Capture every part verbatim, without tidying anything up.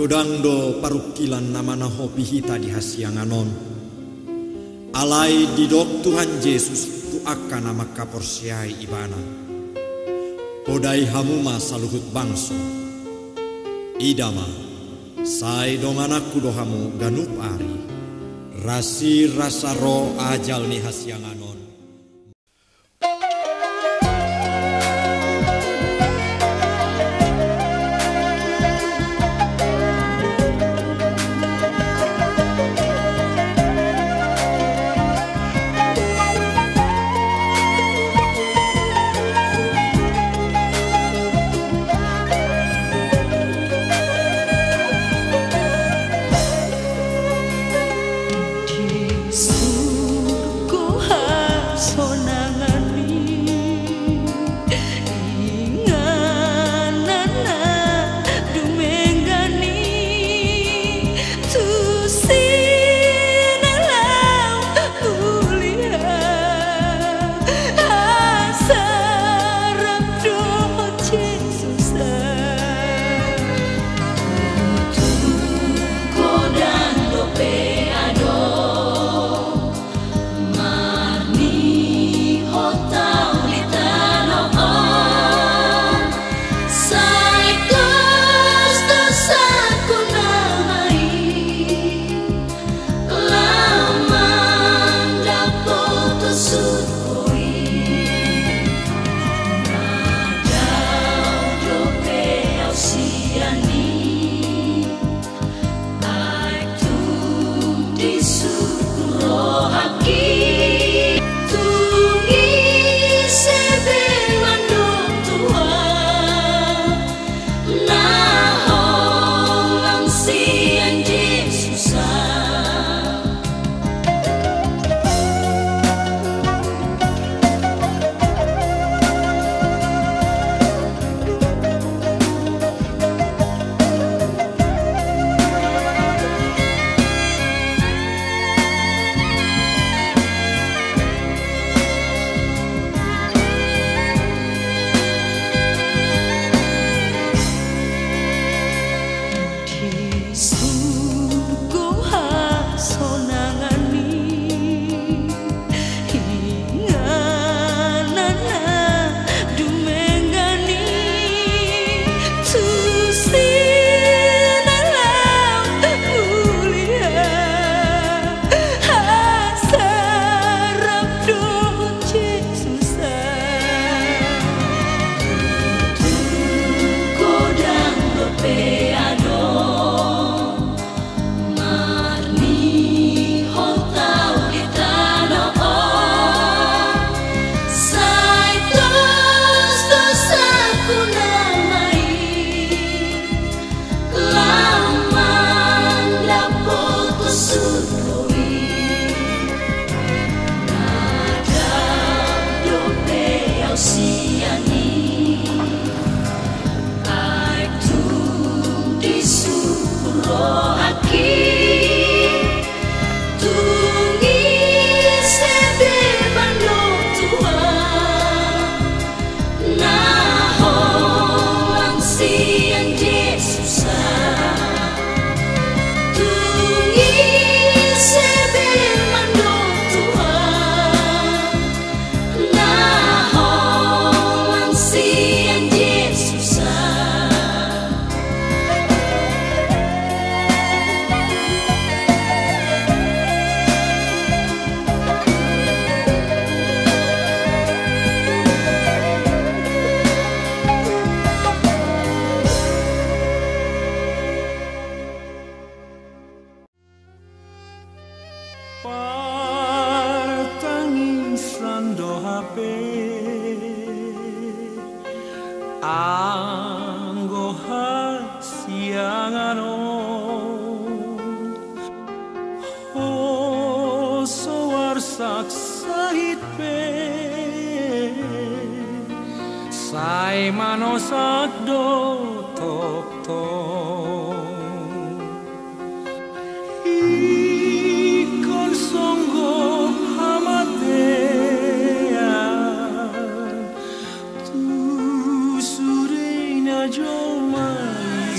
Godang do parungkilon na manahopi hita di hasiangan on. Alai didok Tuhan Jesus tu angka na mangkaporseai Ibana: Podai hamu ma saluhut bangso. Ida ma, sai dongananku do hamu ganup ari. Rasir asa ro ajal ni hasiangan on. Di surgo hasonangan i, inganan na dumenggan i, tusi na laho mulia, asa rap dohot Jesus. Tutu godang dope adong marnihot ahu di tano on, sai tos dosaku nama i. Lam mandapothon surgo i, na dao dope ahu sian i. Aek tung disungkun rohangki, tung ise be mandok Tuhan, na holan sian Jesus. Di surgo hasonangan i, inganan na dumenggan i, tusi na laho mulia, asa rap dohot Jesus. Tutu godang dope adong marnihot ahu di tano on, sai tos dosaku nama i. Lam mandapothon surgo i, na dao dope ahu sian i. Aek tung disungkun rohangki, tung ise be mandok Tuhan, na holan sian Jesus. Tung ise be mandok Tuhan, na holan sian Jesus. Partangisan do hape anggo hasiangan on. Ho so arsak sahit pe, sai manosak do tongtong. Ingkon songgop hamatean tu sude na jolma i.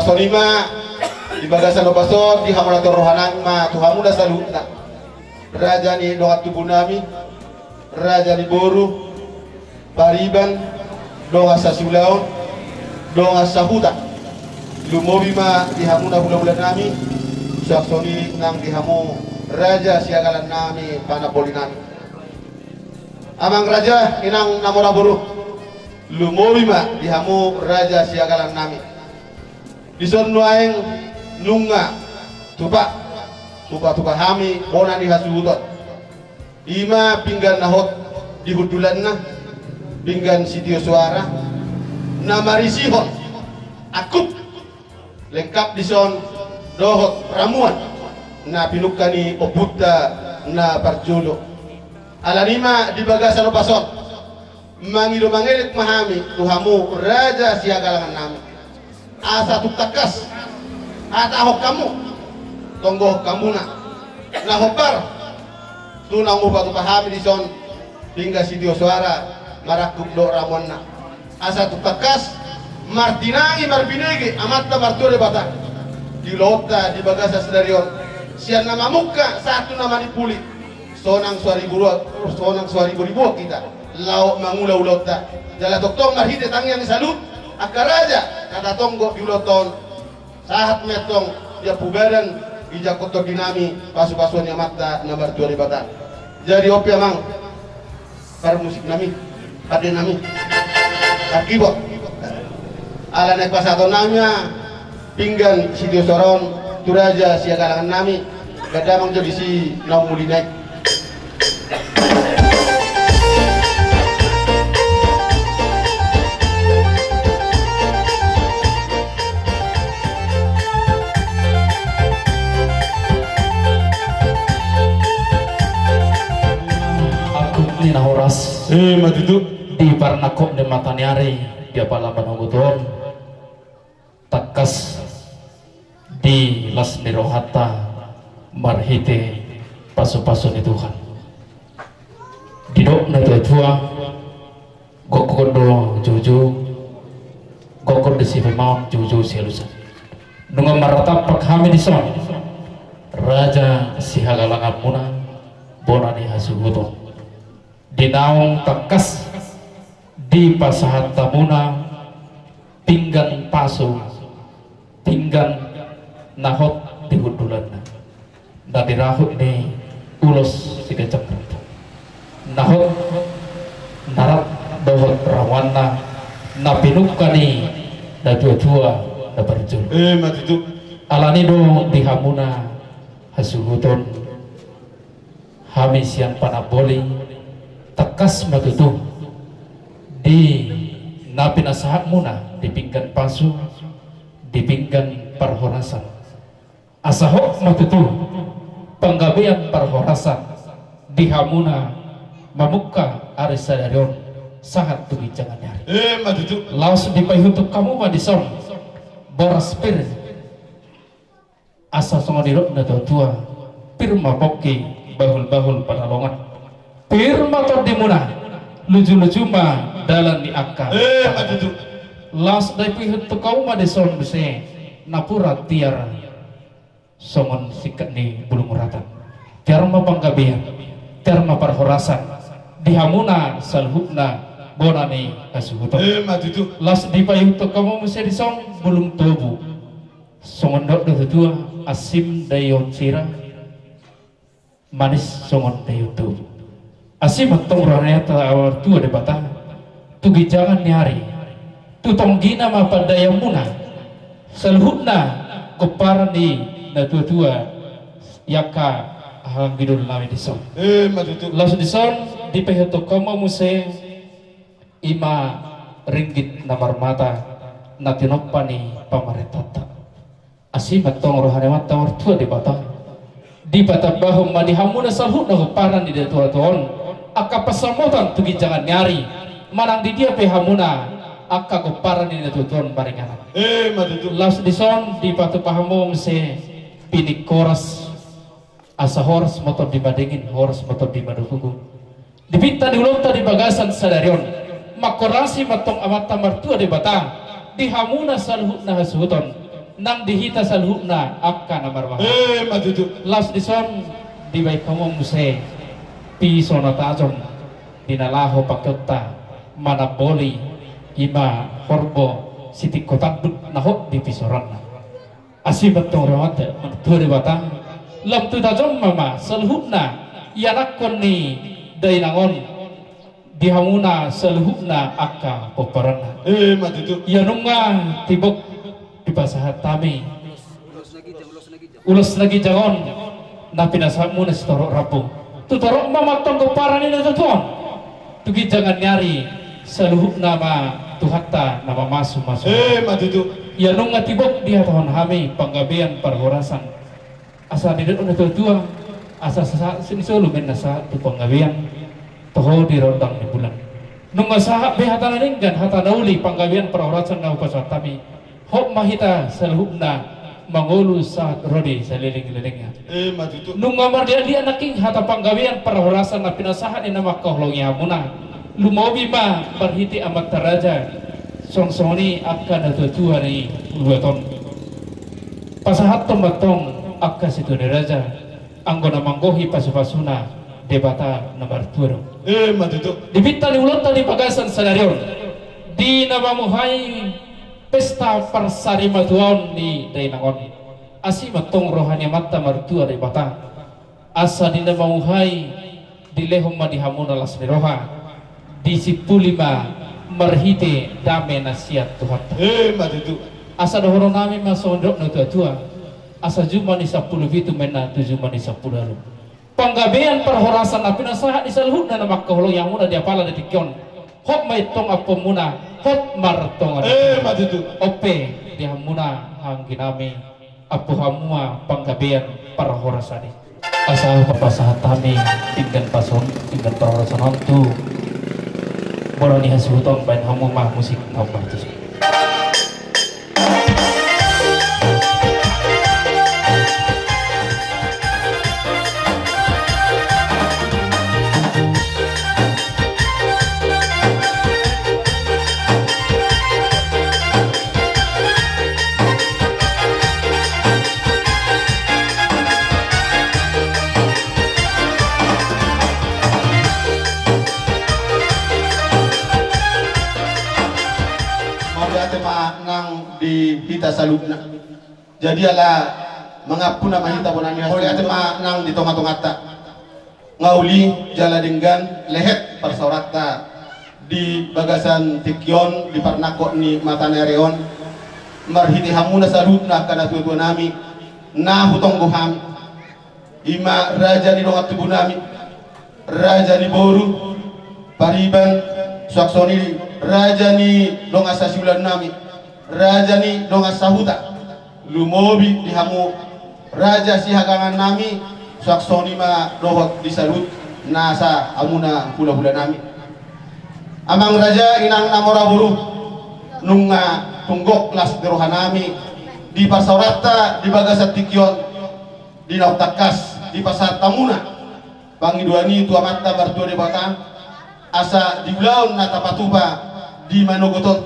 Songon i ma di bagasan ombas on di hamu na torop rohanami ma tu hamu na saluhutna, raja ni dongan tubu nami, raja ni boru, pariban, dongan sasiulaon, dongan sahuta. Lumobi ma di hamu na hulahula nami, suang songon i nang di hamu raja sihagalan nami, panamboli nami. Amang raja, inang na mora boru, lumobi ma di hamu raja sihagalan nami. Dison nuaeng nunga tupa, tupa-tupa hami bona ni hasuhuton. I ma pinggan na hot di hundulanna, pinggan sitio soara, na marisihon angkup lengkap dison dohot ramuan na pinungka ni ombunta na parjolo. Alani i ma di bagasan ombas on, mangido mangelek ma hami tu hamu raja sihagalangan nami. Asa tung tangkas hatahon hamu, tonggohon hamuna na hombar tu naung hupatupa hami dison, pinggan sitio soara marangkup dohot ramuanna. Asa tung tangkas martinangi marbinege Amanta Martua Debata di ulaonta di bagasan sadari on, sian na mamungka sahat tu na manimpuli. Sonang so haribu-ribuan, sonang so haribu-ribuan hita laho mangula ulaonta. Jala tongtong marhite tangiang ni saluhut angka raja na tatonggo di ulaonta on, sahat ma antong di ampubadan, dijangkon tondi nami pasupasuan ni Amanta na Martua Debata. Jadi on pe amang parmusik nami, pande nami, parkibot. Ala naeng pasahaton nami ma pinggan sitio soara on tu raja sihagalangan nami, gandamang jo disi na umuli nai. Angkup ni na horas. Eh, ma tutu. Di parnangkok ni mata ni ari di apala manogot on, tangkas di las ni rohanta marhite pasupasu ni Tuhan. Didok na tuatua, gokhon do joujou, gokhon do sipaingaon, joujou sialusan. Nunga marnatampak hami dison, raja sihagalanganmuna, bona ni hasuhuton. Di naung tangkas dipasahat hamuna pinggan pasu, pinggan na hot di hundulanna, na dirahut ni ulos siganjang ratu, na hot, na rap dohot ramuanna, na pinungka ni na tuatua na parjolo. Eh, ma tutu. Alani do di hamuna hasuhuton, hami sian panamboli, tangkas ma tutu di na pinasahatmuna di pinggan pasu, di pinggan parhorasan. Asa hot ma tutu panggabean parhorasan di hamuna mamungka ari sadari on sahat tu ginjangan ni ari. Eh, ma tutu. Laos dipaihutihut hamu ma dison boras pir. Asa songon nidok ni natuatua, pir ma pongki, bahulbahul panalongan. Pir ma tondimuna, lujuluju ma dalan ni angka. Eh, ma tutu. Laos dipaihutihut hamu ma dison muse napuran tiar songon singkat ni bulung uratan. Tiar ma panggabean, tiar ma parhorasan di hamuna saluhutna bona ni hasuhuton. Eh, ma tutu. Laos dipaihutihut hamu muse dison bulung tobu. Songon dok do tuatua, asim daion sira, manis songon daion tobu. Asi ma antong roha ni Amanta Martua Debata tu ginjangan ni ari, tu tonggina ma pandayanmuna saluhutna gomparan ni natuatua i angka hanggidol nami dison. Eh, ma tutu. Laos dison dipaihutihut hamu ma muse, i ma ringgit na marmata na tinompa ni pamarentanta. Asi ma antong roha ni Amanta Martua Debata, dipatambahon ma di hamuna saluhutna gomparan ni natuatua on angka pansamotan tu ginjangan ni ari, manang di dia pe hamuna angka gomparan ni natuatua on maringanan. Eh, ma tutu. Laos dison dipatupa hamu muse pining horas. Asa horas ma tondi madenggan, horas ma tondi madohonon. Di pinta ni ulaonta di bagasan sadari on, manghorasi ma antong Amanta Martua Debata di hamuna saluhutna hasuhuton. Nang di hita saluhutna angka na marmahal. Eh, ma tutu. Laos dison dibaen hamu muse piso na tajom di na laho pakeonta manamboli, i ma horbo sitingko tanduk na hot di pisoranna. Asi ma antong rohanta, martua Debata, lam tu tajom ma ma saluhutna ianakhon ni dainang on di hamuna saluhutna angka pomparanna. Eh, ma tutu. Ia nunga tibok dipasahat hami ulos na ginjang on na pinasahatmuna sitorop rambu. Tu torop ma ma antong pomparan ni na tutu on. Tu ginjangan ni ari saluhutna ma Tuhanta na mamasumasu. Eh, ma tutu. Ia nunga tibok dihatahon hami panggabean parhorasan. Asa didok na tuatua, asa sahat ni solu ma na sahat tu panggabean, toho di rondang ni bulan. Nunga sahat be hata na denggan, hata na uli, panggabean parhorasan na hupasahat hami. Hot ma hita saluhutna mangolu sahat ro di saleleng-lelengna. Eh, ma tutu. Nunga mardiak-diak nangkin hata panggabean parhorasan na pinasahat ni na mangkaholongi hamuna. Lumobi ma marhite amanta raja, songon-songon i angka na tuatua ni luat on. Pasahathon ma antong angka situa ni raja, anggo na manggohi pasupasuna Debata na martua do. Eh, ma tutu. Di pinta ni ulaonta di bagasan sadari on, di na mamuhai pesta parsarimatuaon ni dainang on, asi ma antong roha ni Amanta Martua Debata. Asa di na mamuhai, dilehon ma di hamuna las ni roha, disimpuli ma marhite dame na sian Tuhanta. Eh, ma tutu. Asa dohonon nami ma songon didok na tuatua, asa juma ni sampulu pitu ma inna tu juma ni sampulu ualu. Panggabean parhorasan na pinasahat ni saluhutna na mangkaholongi hamuna di apala di tingki on. Hot ma i antong ampuonmuna, hot martonga. Eh, ma tutu. On pe di hamuna haha anggi nami, ampu hamu ma panggabean parhorasan i. Asa pasahat hami denggan pason, denggan parhorasan on tu bona ni hasuhuton, baen hamu ma musik na hombar tusi. Mauliate ma nang di hita saluhutna. Jadi ala mangampu nama hita bona ni hasuhuton. Mauliate ma nang di tongatonganta. Nga uli jala denggan lehet parsaoranta di bagasan tingki on, di parnangkok ni mata ni ari on. Marhite hamuna saluhutna angka natuatua nami na hutonggo hami. I ma raja ni dongan tubu nami, raja ni boru, pariban, suang songon i raja ni dongan sasiulan nami, raja ni dongan sahuta, lumobi di hamu raja sihagangan nami, suang songon i ma dohot di saluhut nasa hamuna hulahula nami. Amang raja, inang na mora boru, nunga tung gok las ni roha nami di parsaoranta di bagasan tingki on. Di naung tangkas dipasahat hamuna pangidoan i tu Amanta Martua Debata, asa di ulaon na tapatupa di manogot on,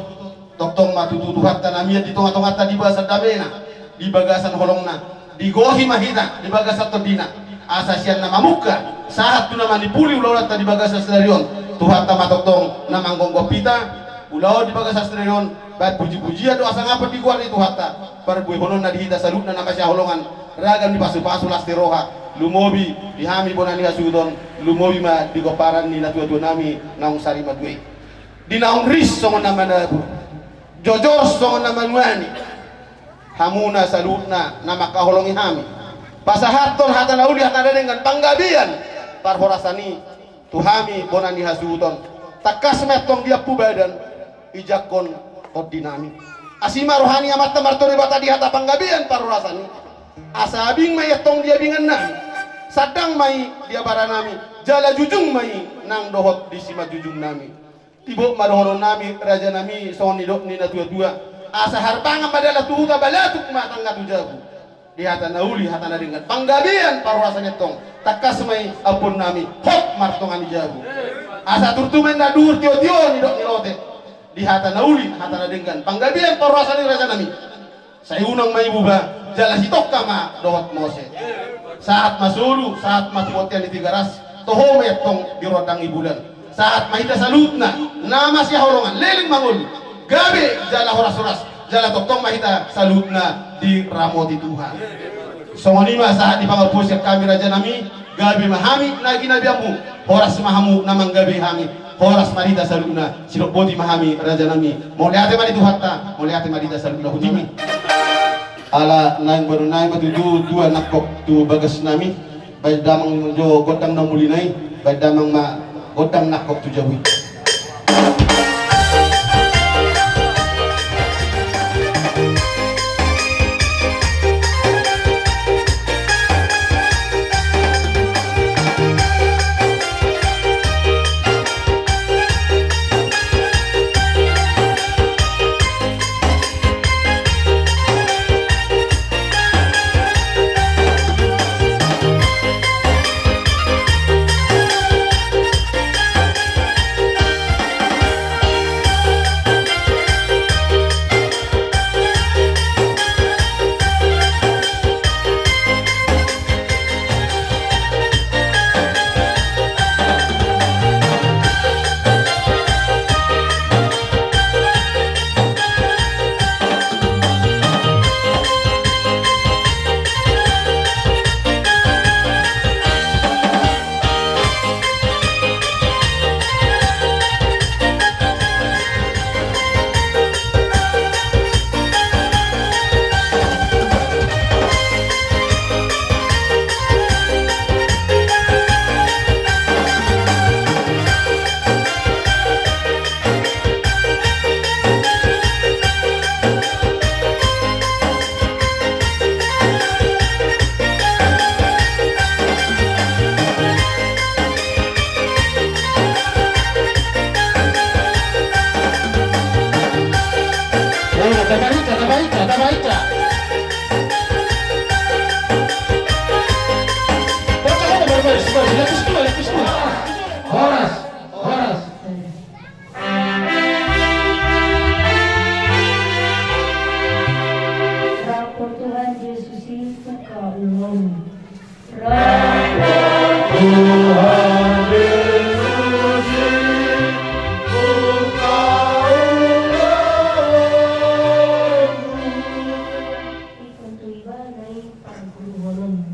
tongtong ma tutu Tuhanta na mian di tongatonganta di bagasan damena, di bagasan holongna, digohi ma hita di bagasan tondina, asa sian na mamungka sahat tu na manipuli ulaonta di bagasan sadari on, Tuhanta ma tongtong na manggomgom hita. Ulaon di bagasan sadari on, baen pujipujian do asa ngapon di goar ni Tuhanta, parbuehononna di hita saluhutna na masihaholongan, ragam ni pasupasu las ni roha, lumobi di hami bona ni hasuhuton, lumobi ma di gomparan ni natuatua nami naung sarimatua i. Di naung ris songon na manabur, jojor songon na manuani, hamuna saluhutna na mangkaholongi hami, pasahathon hata na uli, hata na denggan, panggabean parhorasan i tu hami bona ni hasuhuton. Tangkas ma i antong diampu badan, ijangkon tondi nami. Asi ma roha ni Amanta Martua Debata di hata panggabean parhorasan i. Asa abing ma i antong di abingan nami, sandang ma i di abara nami, jala jujung ma i nang dohot di simanjujung nami. Tibok ma dohonon nami, raja nami, songon nidok ni natuatua, asa harbangan ma dalan tu huta, balatuk ma tangga tu jabu. Di hata na uli, hata na denggan, panggabean parhorasan i antong, tangkas ma i ampuon nami, hot martonga ni jabu. Asa turtu ma inna duhur tiotio, nidok ni lote. Di hata na uli, hata na denggan, panggabean parhorasan i, raja nami, Sai unang ma ibuba, jala sitongka ma dohot mose. Sahat ma solu, sahat ma tu bontean ni Tigaras, toho ma i antong di rondang ni bulan. Sahat ma hita saluhutna, na masihaholongan, leleng ma ngolu, gabe jala horas-horas, jala tongtong ma hita saluhutna diramoti Tuhan. Songon i ma sahat ni pangampu sian hami rajanami, gabe ma hami na ginabeanmu, horas ma hamu na manggabe hami, horas ma di hita saluhutna, sidok boti ma hami rajanami. Mauliate ma di Tuhanta, mauliate ma di hita saluhutna. Boti ma. Ala naeng baru naeng ma tutu tua nangkok tu bagasnami, baen damang jo gondang na muli nai, baen damang ma gondang nangkok tu jabu i. Horas, horas. Rap Tuhan Yesus i buka ulang. Rap Tuhan Yesus i buka ulang. Ikon tu iba nai parguruhonon.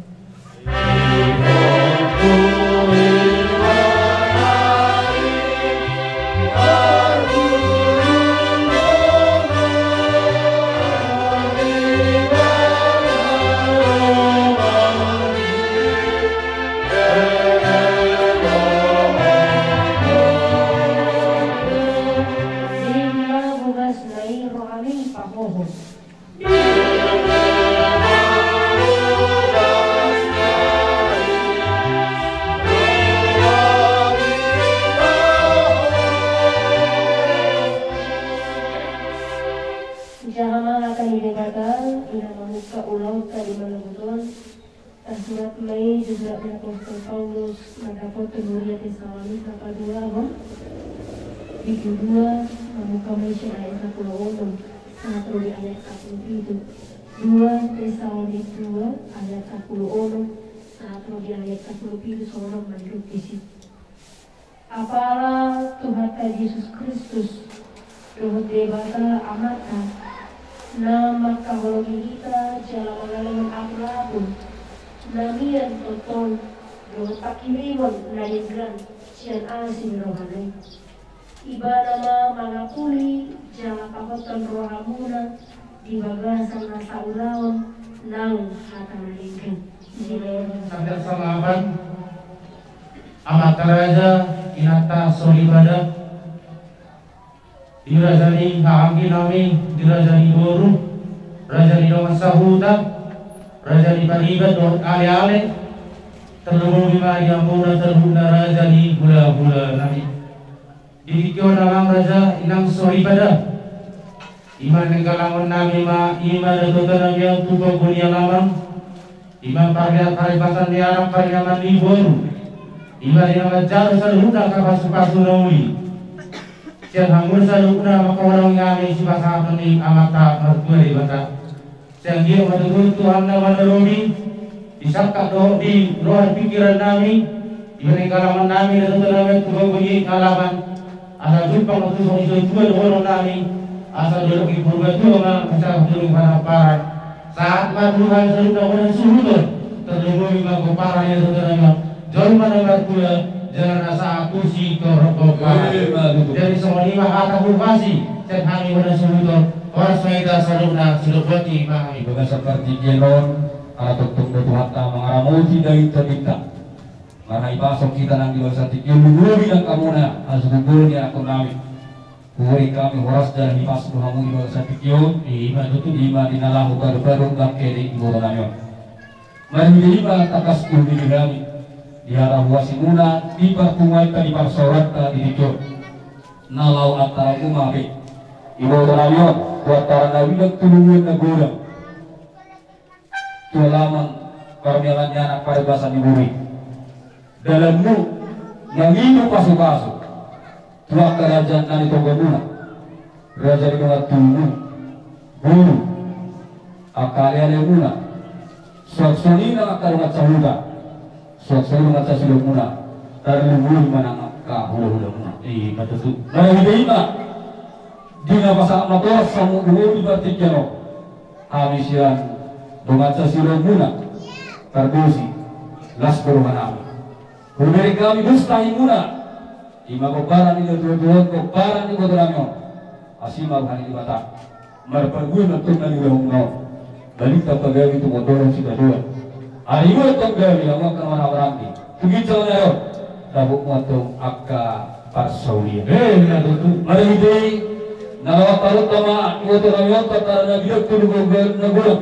Di na bogas nai rohami pahohot. Jaha ma hata ni Debata, i na mamungka ulaonta di manogot on. Tarsurat ma i di surat ni apostel Paulus mandapothon huria Tesalonika paduahon, bindu dua, mamungka ma i sian ayat sampulu onom sahat ro di ayat sampulu pitu. Dua Tesalonik dua ayat sampulu onom sahat ro di ayat sampulu pitu, songon on ma didok disi. Apala Tuhanta Jesus Kristus dohot Debata Amanta, na mangkaholongi hita jala mangalehon apulapul na mian tongtong dohot panghirimon na denggan sian asi ni rohana i. Ibana ma mangapuli jala pahothon rohamuna di bagasan na saulaon nang hata na denggan. Sambil salapan. Amanta raja, inanta soripada, di raja ni hahaanggi nami, di raja ni boru, raja ni dongan sahuta, raja ni pariban dohot aleale, tarlumobi ma di hamuna saluhutna raja ni hulahula nami. Di tingki on amang raja, inang soripada, ima na ninggalhon nami ma, ima na datotan nami on tu panggo ni alaman, ima parlipat parlipasan ni anak pariaman ni boru, ima di na manjalo saluhutna angka pasupasu na uli. Sian hamu saluhutna mangkaholongi hami sipasahaton ni Amanta Martua Debata. Sai anggiat ma tutu Tuhan na manarobi, disangkap dohot di roha ni pingkiran nami, di badan ni alaman nami, na tutu nami tu bagas ni alaman, asa jumpang ma tutu songon i tu dohonon nami, asa dolok i Purbatua ma, asa dolok i Padang Paran. Sahat ma tu hami saluhutna hasuhuton, tarlumobi ma pomparan ni na tutu nami on. Jolma na marguna, jala na sahat tu sitorop pomparan. Ima tutu. Jadi songon i ma hata hurmasi, sian hami hasuhuton, horas ma hita saluhutna, sidok boti ma hami. Di bagasan partingkian on, ala tongtong do Tuhanta mangaramoti daging tondinta. Marhahipason hita nang di bagasan tingki on, lumobi nang hamuna, hasuhuton ni anak nami. Huhut hami horas jala hipas do hamu di bagasan tingki on. Ima tutu. Ima di na laho padopadoan bangke ni iboto nami on. Marhite i ma tangkas huhilala hami di hata huasimuna, di parpunguanta, di parsaoranta di tingki on. Na laho antaranmu ma hape iboto nami on tu antaran na bidang tu luluan na godang, tu alaman parmialan ni anak, paribasan ni boru i. Dalanmu mangido pasupasu tu angka raja na di tongamuna, raja ni dongan tubu, boru, angka alealemuna, suang songon i nang angka dongan sahuta, suang songon i dongan sasuhutmuna, tarlumobi ma nang angka hulahulamuna. Ima tutu. Marhite i ma, di na pasahat natoras hamu di partingkian on, hami sian dongan sasuhutmuna, Pardosi, las do roha nami. Hubereng hami dos tahimuna, ima pomparan ni natuatua on, pomparan ni iboto nami on. Asi ma roha ni Debata. Marparbue ma antong na niulahonmuna on. Balintang pagabe, tumondolhon sitadoan. Ari on antong gabe, hamu angka na marhahamaranggi. Tu ginjang ni ari on, dapotmu antong angka parsaulian. Ima tutu. Marhite i, na laho taruntama iboto nami on tu antaran na bidang tu luluan na godang.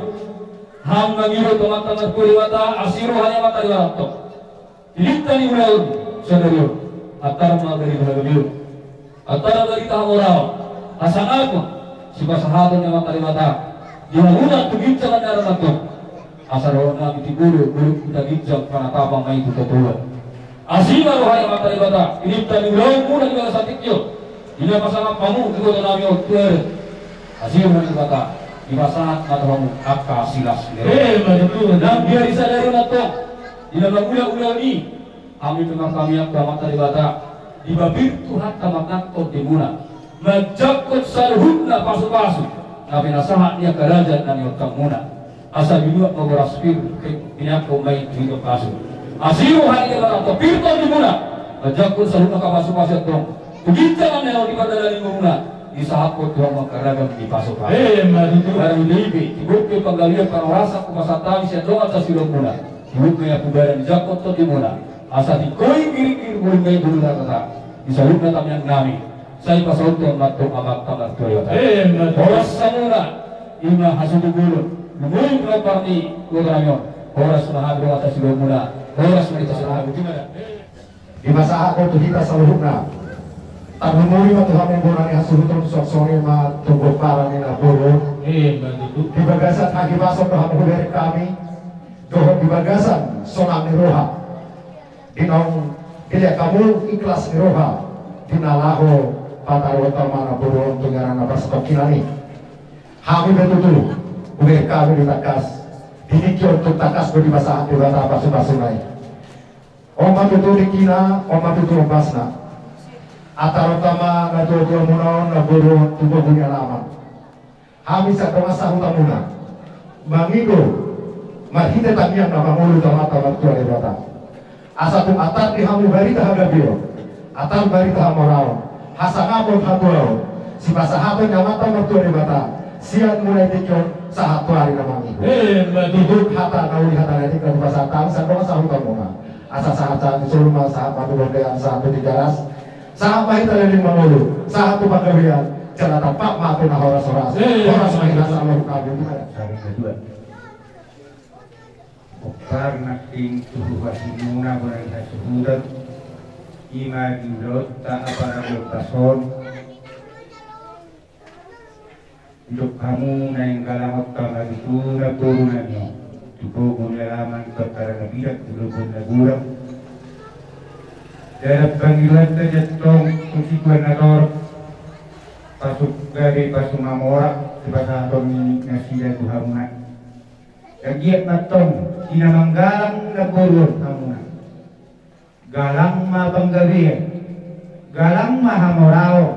Hami mangido tu Amanta Martua Debata, asi roha ni Amanta Debata antong. Tilinta ni ulaon sadari on, antar ma barita hagabeon, antar barita hamoraon, hasangapon, sipasahaton ni Amanta Debata di hamuna tu ginjang ni ari on antong. Asa dohonon nami, timbul do, bulung huta ginjang, panatapan ma i tu totoan. Asi ma roha ni Amanta Debata, tilinta ni ulaonmuna di bagasan tingki on. Di na pasangap hamu iboto nami on tu ari on, asi roha ni Debata, dipasahat ma tu hamu angka silas ni roha. Ima tutu. Nang di ari sadari on antong, di na mangula ulaon i, hami pe martangiang tu Amanta Debata, dipabirtu Tuhanta ma nang tondimuna, manjangkon saluhutna pasupasu na pinasahat ni angka raja na niontangmuna. Asa binuat ma boras pir, pinasahat ma i tu ito pasu. Asi roha ni Debata antong, pir tondimuna, manjangkon saluhutna angka pasupasu antong. Tu ginjang ni ari on di pardalanan ni umurmuna, disahaphon Tuhan ma angka ragam ni pasupasu. Ima tutu. Marhite i pe, timbul pe panggabean, parhorasan hupasahat hami sian dongan sasuhutmuna. Timbul ma i apubaran, dijangkon tondimuna. Asa tingkos i giringgiring, bulung ma i bulung raja. Di saluhutna tangiang nami, sai pasahathon ma tu Amanta Martua Debata. Ima tutu. Horas hamuna, ima hasuhuton. Lumobi ma pomparan ni iboto nami on. Horas ma hami dongan sasuhutmuna. Horas ma hita saluhutna. Dipasahat do tu hita saluhutna. Tarlumobi ma tu hamu bona ni hasuhuton, suang songon i ma tu pomparan ni na boru. Ima tutu. Di bagasan hahipason do hamu hubereng hami, dohot di bagasan sonang ni roha. Di naung dilehon hamu ikhlas ni roha, di na laho pataruhon hamu ma na boru on tu inganan na parsatongkinan i. Hami pe tutu, hubereng hami di tangkas, di tingki on tung tangkas do dipasahat Debata pasupasuna i. On ma tutu tingkina, on ma tutu ombasna. Antar hamu ma natuatuamuna on na boru on tu bogu ni alaman. Hami sian dongan sahutamuna mangido marhite tangiang na mangolu tu Amanta Martua Debata, asa tung antar di hamu barita hagabeon, antar barita hamoraon, hasangapon, hatuaon, sipasahaton ni Amanta Martua Debata sian muna i tingki on sahat tu ari na mangihut. Ima tutu. Hata na uli, hata na tingki na dipasahat hami sian dongan sahutamuna, asa sahat-sahat ni solu ma, sahat ma tu bontean, sahat tu Tigaras. Sahat ma hita leleng mangolu, sahat tu panggabean, jala tampak ma tu na horas-horas. Eh. Horas ma hita saluhutna. Sahat ma tuan. Pomparan nangkin tu huasimuna bona ni hasuhuton, ima di ulaonta apala di ombas on. Didok hamu naeng galangonta ma tutu na boru nami on, tu bogu ni alaman, tu antaran na bidang tu luluan na godang. Dalan pangidoanta i antong tu situan na torop, pasu gabe pasu mamora, sipasahaton ni nasida tu hamuna. Anggiat ma antong di na manggalang namboru on hamuna. Galang ma panggabean, galang ma hamoraon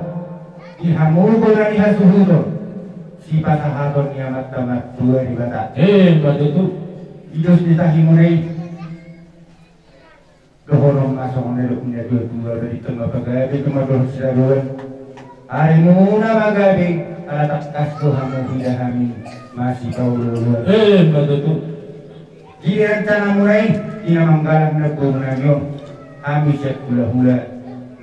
di hamu bona ni hasuhuton, sipasahaton ni Amanta Martua Debata. Emma tutu. Di dos ni tahimuna i, dohonon ma songon na nidok ni natuatua: Balintang ma pagabe, tumandangkon sitadoan. Arimuna ma gabe, ala tangkas do hamu huida hami masipaolooloan. Emma tutu. Di rencanamuna i, di na manggalang namborunami on, hami sian hulahula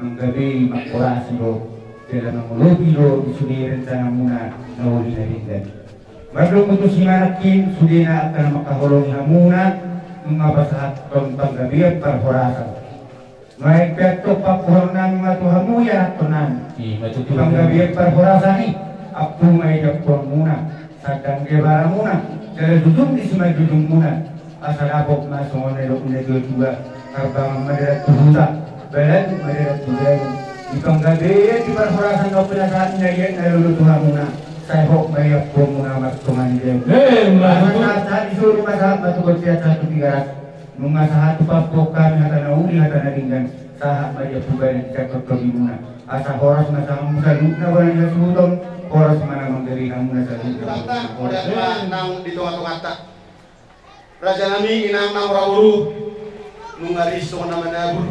manggabei, manghorasi do jala mangolopi do di sude rencanamuna na uli na denggan. Mandok ma tusi manangkin sudena angka na mangkaholongi hamuna, nunga pasahathon panggabean parhorasan. Nuaeng pe antong pampuhonnami ma tu hamu ianakhonnami. Ima tutu. Panggabean parhorasan i, ampu ma i di ampuanmuna, sandang di abaramuna, jala jujung di simanjujungmuna. Asa dapot ma songon na nidok ni natuatua: Harbangan ma dalan tu huta, balatuk ma dalan tu ganup. Di panggabean di parhorasan na pinasahat ni na liat na lolo tu hamuna, sai hot ma i ampuanmuna martonga ni dabu. Emma tutu. Asa sahat sahat di solu ma sahat ma tu bontean, sahat tu Tigaras. Nunga sahat tu pampuhon hami hata na uli, hata na denggan, sahat ma di ampubadan di sangkot togimuna. Asa horas ma hamu saluhutna bona ni hasuhuton, horas ma na manggabei hamuna saluhutna. Horas ma nang di tongatonganta. Rajanami, inang na mora boru, nunga ris songon na manabur,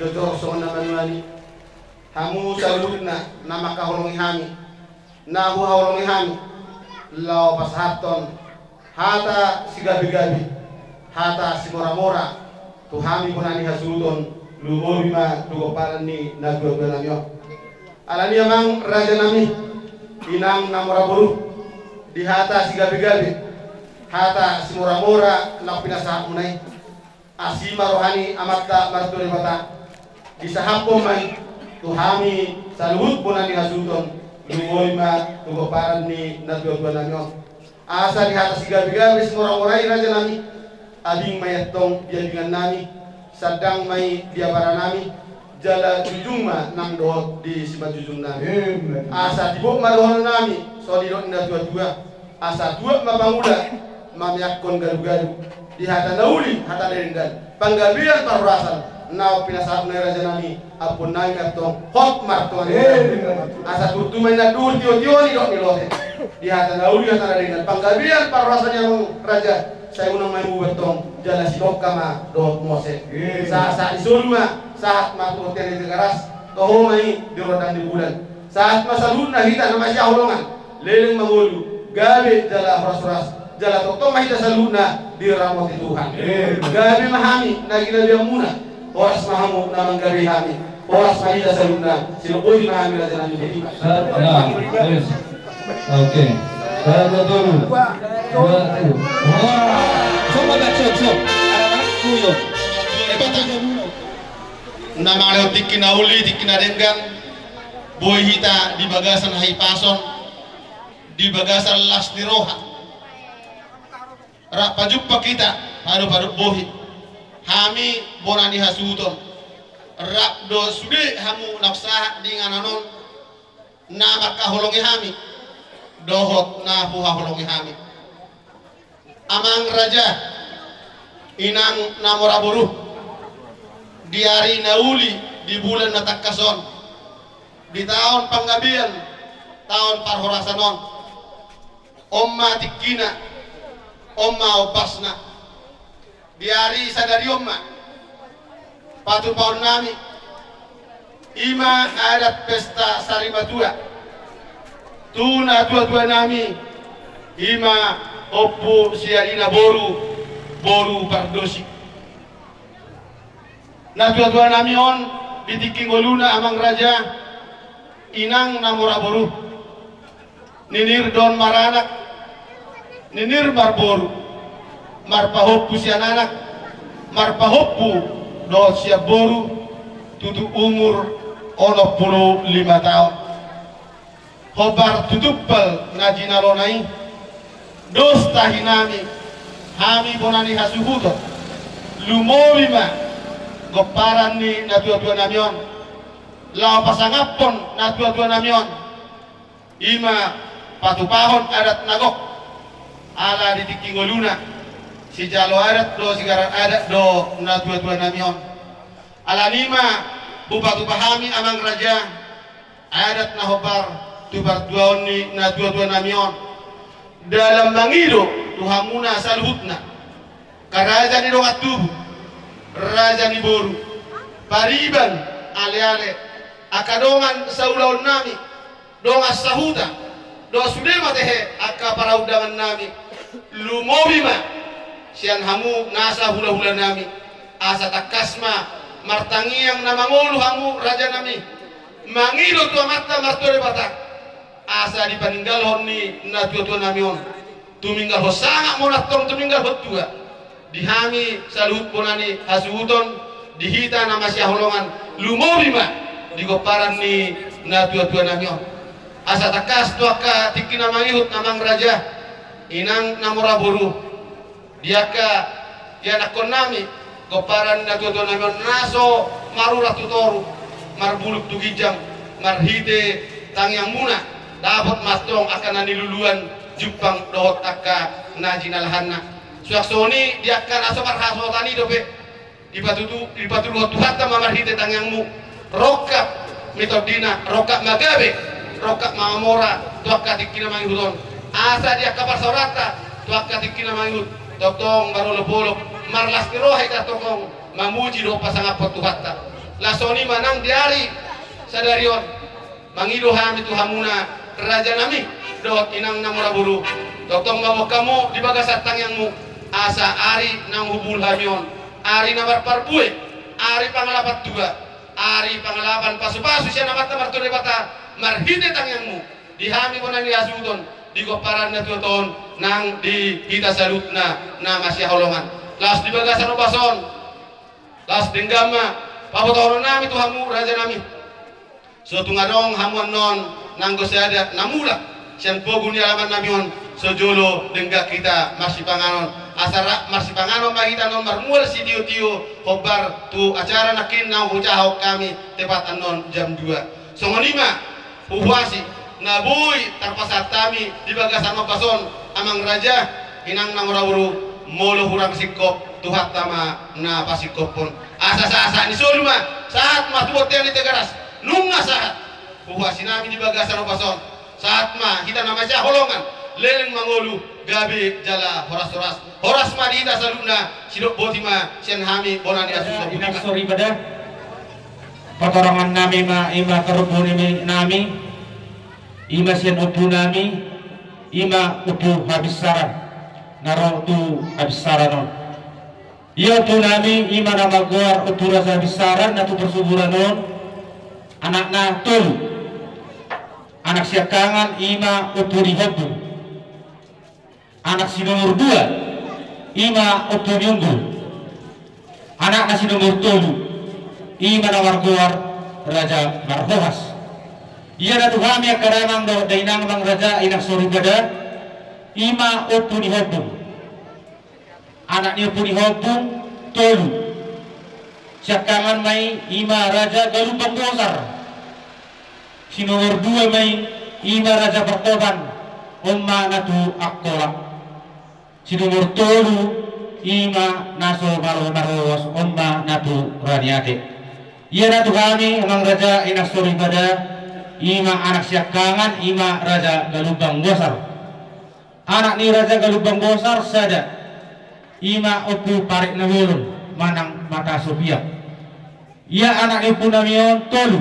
jojor songon na manuani. Hamu saluhutna na mangkaholongi hami, na huhaholongi hami, laho pasahathon hata sigabegabe, hata simoramora tu hami bona ni hasuhuton, lumobi ma tu pomparan ni natuatuanami on. Alani i, amang rajanami, inang na mora boru, di hata sigabegabe, hata simoramora na pinasahatmuna i, asi ma roha ni Amanta Martua Debata, disahaphon ma i tu hami saluhut bona ni hasuhuton, lumobi ma tu pomparan ni natuatuanami on. Asa di hata sigabegabe simoramora i, rajanami, abing ma i antong di abingannami, sandang ma i di abaranami, jala jujung ma nang dohot di simanjujungnami. Emma. Asa dibot ma dohononnami, songon nidok ni natuatua: Asa tuat ma pangula, mameakkon gadugaduan, di hata na uli, hata na denggan, panggabean parhorasan na pinasahatmuna i, rajanami, ampuannami ma i antong hot martonga ni dabu. Emma. Asa turtu ma i na duhur tiotio, nidok ni lote, di hata na uli, hata na denggan, panggabean parhorasan i, amang raja, sai unang ma i muba antong, jala sidongka ma dohot mose. Emma. Sahat sahat di solu ma, sahat ma tu bontean ni Tigaras, toho ma i di rondang ni bulan. Sahat ma saluhutna hita na masihaholongan, leleng ma ngolu, gabe jala horashoras, jala tongtong ma hita saluhutna diramoti Tuhan. Emma. Gabe ma hami na ginabeanmuna, horas ma hamu na manggabei hami, horas ma hita saluhutna, silombohi ma hami, rajanami. Sa-, ya, yes. Oke. Satu, dua, dua. Wah. Coba, Bang, stop, stop. Anak-anak, tuyul. Na mangalehon tingki na uli, tingki na denggan, boi hita di bagasan hahipason, di bagasan las ni roha. Rap pajumpang hita, padopadop bohi. Hami bona ni hasuhuton, rap do sude hamu naung sahat di inganan on, na mangkaholongi hami dohot na huhaholongi hami. Amang raja, inang na mora boru, di ari na uli, di bulan na tangkas on, di taon panggabean, taon parhorasan on, on ma tingkina, on ma ombasna. Di ari sadari on ma patupaonnami, i ma adat pesta sarimatua tu natuatuanami, i ma Ompu Siadina boru, boru Pardosi. Natuatuanami on di tingki ngoluna, amang raja, inang na mora boru, ninir do on maranak, ninir marboru, marpahompu sian anak, marpahompu dohot sian boru, tutu umur onom pulu lima taon. Hombar tu tumpal na jinalona i, dos tahinami, hami bona ni hasuhuton, lumobi ma gomparan ni natuatuanami on, laho pasangaphon natuatuanami on, i ma patupahon adat na gok. Ala di tingki ngoluna, sijalo adat do, sigarar adat do natuatua nami on. Alani ma hupatupa hami amang raja adat na hombar tu partuaon ni natuatua nami on, dalan mangido tu hamuna saluhutna, angka raja ni dongan tubu, raja ni boru, pariban, aleale, angka dongan saulaon nami, dongan sahuta, dohot sude ma tehe angka parundangan nami. Lumobi ma sian hamu nasa hulahula nami, asa tangkas ma martangiang na mangolu hamu raja nami, mangido tu Amanta Martua Debata, asa dipaninggalhon ni natuatua nami on, tuminggalhon sangap ma on antong, tuminggalhon tua di hami saluhut bona ni hasuhuton, di hita na masihaholongan, lumobi ma di pomparan ni natuatua nami on. Asa tangkas tu angka tingki na mangihut, amang raja, inang na mora boru, di angka ianakkon nami, pomparan ni natuatua nami on na so marurat tu toru, marbulung tu ginjang, marhite tangiangmuna, dapot ma antong angka na niluluan jumpang dohot angka na jinalahanna. Suang songon i di angka na so marhasohotan i dope, dipatutu-, dipatuduhon Tuhanta ma marhite tangiangmu, rongkap ma tondina, rongkap ma gabe, rongkap ma mamora tu angka tingki na mangihut on. Asa di angka parsaoranta tu angka tingki na mangihut, tongtong marolopolop, marlas ni roha hita tongtong mamuji dohot pasangaphon Tuhanta. Laos songon i ma nang di ari sadari on, mangido hami tu hamuna raja nami dohot inang na mora boru, tongtong ma boan hamu di bagasan tangiangmu, asa ari naung hubulung hami on, ari na marparbue, ari pangalapan tua, ari pangalapan pasupasu sian Amanta Martua Debata, marhite tangiangmu di hami bona ni hasuhuton, di pomparan ni natuatua on, nang di hita saluhutna na masihaholongan. Laos di bagasan ombas on, laos denggan ma pabotohonon nami tu hamu raja nami. So tung adong hamu annon nanggo sada na mulak sian pogu ni alaman nami on, so jolo denggan hita marsipanganon. Asa rap marsipanganon ma hita annon marmual sitiotio, hombar tu acara nangkin naung hujahahon hami tepat annon jam dua. Songon i ma huhuasi na boi tarpasahat hami di bagasan ombas on, amang raja, inang na mora boru, molo hurang singkop, Tuhanta ma na pasingkophon. Asa sahat, sahat ni solu ma, sahat ma tu bontean ni Tigaras, nunga sahat huhuasi nami di bagasan ombas on. Sahat ma hita na masihaholongan, leleng mangolu, gabe jala horashoras. Horas ma di hita saluhutna, sidok boti ma sian hami bona ni hasuhuton. Inang soripada, patorangan nami ma, i ma tarumbu nami, i ma sian ompu nami, i ma Ompu Habinsaran, na ro tu Habinsaran on. Ia ompu nami, i ma na margoar Ompu Raja Habinsaran na tu parsuburan on, anakna tolu. Anak siangkangan, i ma Ompu ni Hombung. Anak si nomor dua, i ma Ompu ni Unggul. Anakna si nomor tolu, i ma na margoar Raja Marhohas. Ia na tu hami angka damang dohot dainang, amang raja, inang soripada, i ma Ompu ni Hombung. Anak ni Ompu ni Hombung tolu. Siangkangan ma i, i ma Raja Galumbang Bosar. Si nomor dua ma i, i ma Raja Partoban, on ma na tu Angkola. Si nomor tolu, i ma na so malo marhohas, on ma na tu Raniate. Ia na tu hami, amang raja, inang soripada, i ma anak siangkangan, i ma Raja Galumbang Bosar. Anak ni Raja Galumbang Bosar sada, i ma Ompu Parik Nabolon manang Mata Sopiak. Ia anak ni ompu nami on tolu.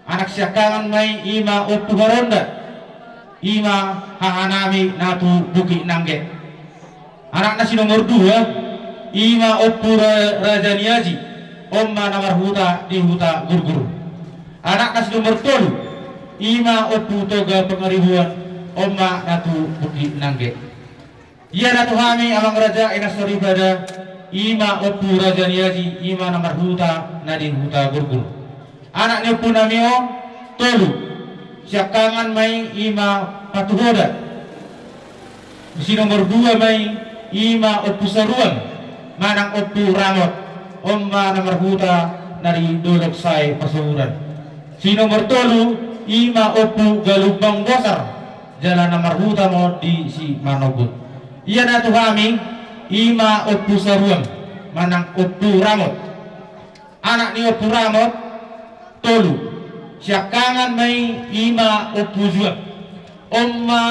Anak siangkangan ma i, i ma Ompu Haronda, i ma haha nami na tu Bukit Nangge. Anakna si nomor dua, i ma Ompu Ra-, Raja ni Aji, on ma na marhuta di Huta Gurgur. Anakna si nomor tolu, i ma Ompu Toga Pangaribuan, on ma na tu Bukit Nangge. Ia na tu hami, amang raja, inang soripada, i ma Ompu Raja ni Aji, i ma na marhuta na di Huta Gurgur. Anak ni ompu nami on tolu. Siangkangan ma i, i ma Patuhoda. Si nomor dua ma i, i ma Ompu Saruan manang Ompu Rangot, on ma na marhuta na di Dolok Sae Pasaburan. Si nomor tolu, i ma Ompu Galumbang Bosar, jala na marhuta ma on di Simanogot. Ia na tu hami, i ma Ompu Saruan, manang Ompu Ramot. Anak ni Ompu Ramot, tolu. Siangkangan ma i, i ma Ompu Juan. On ma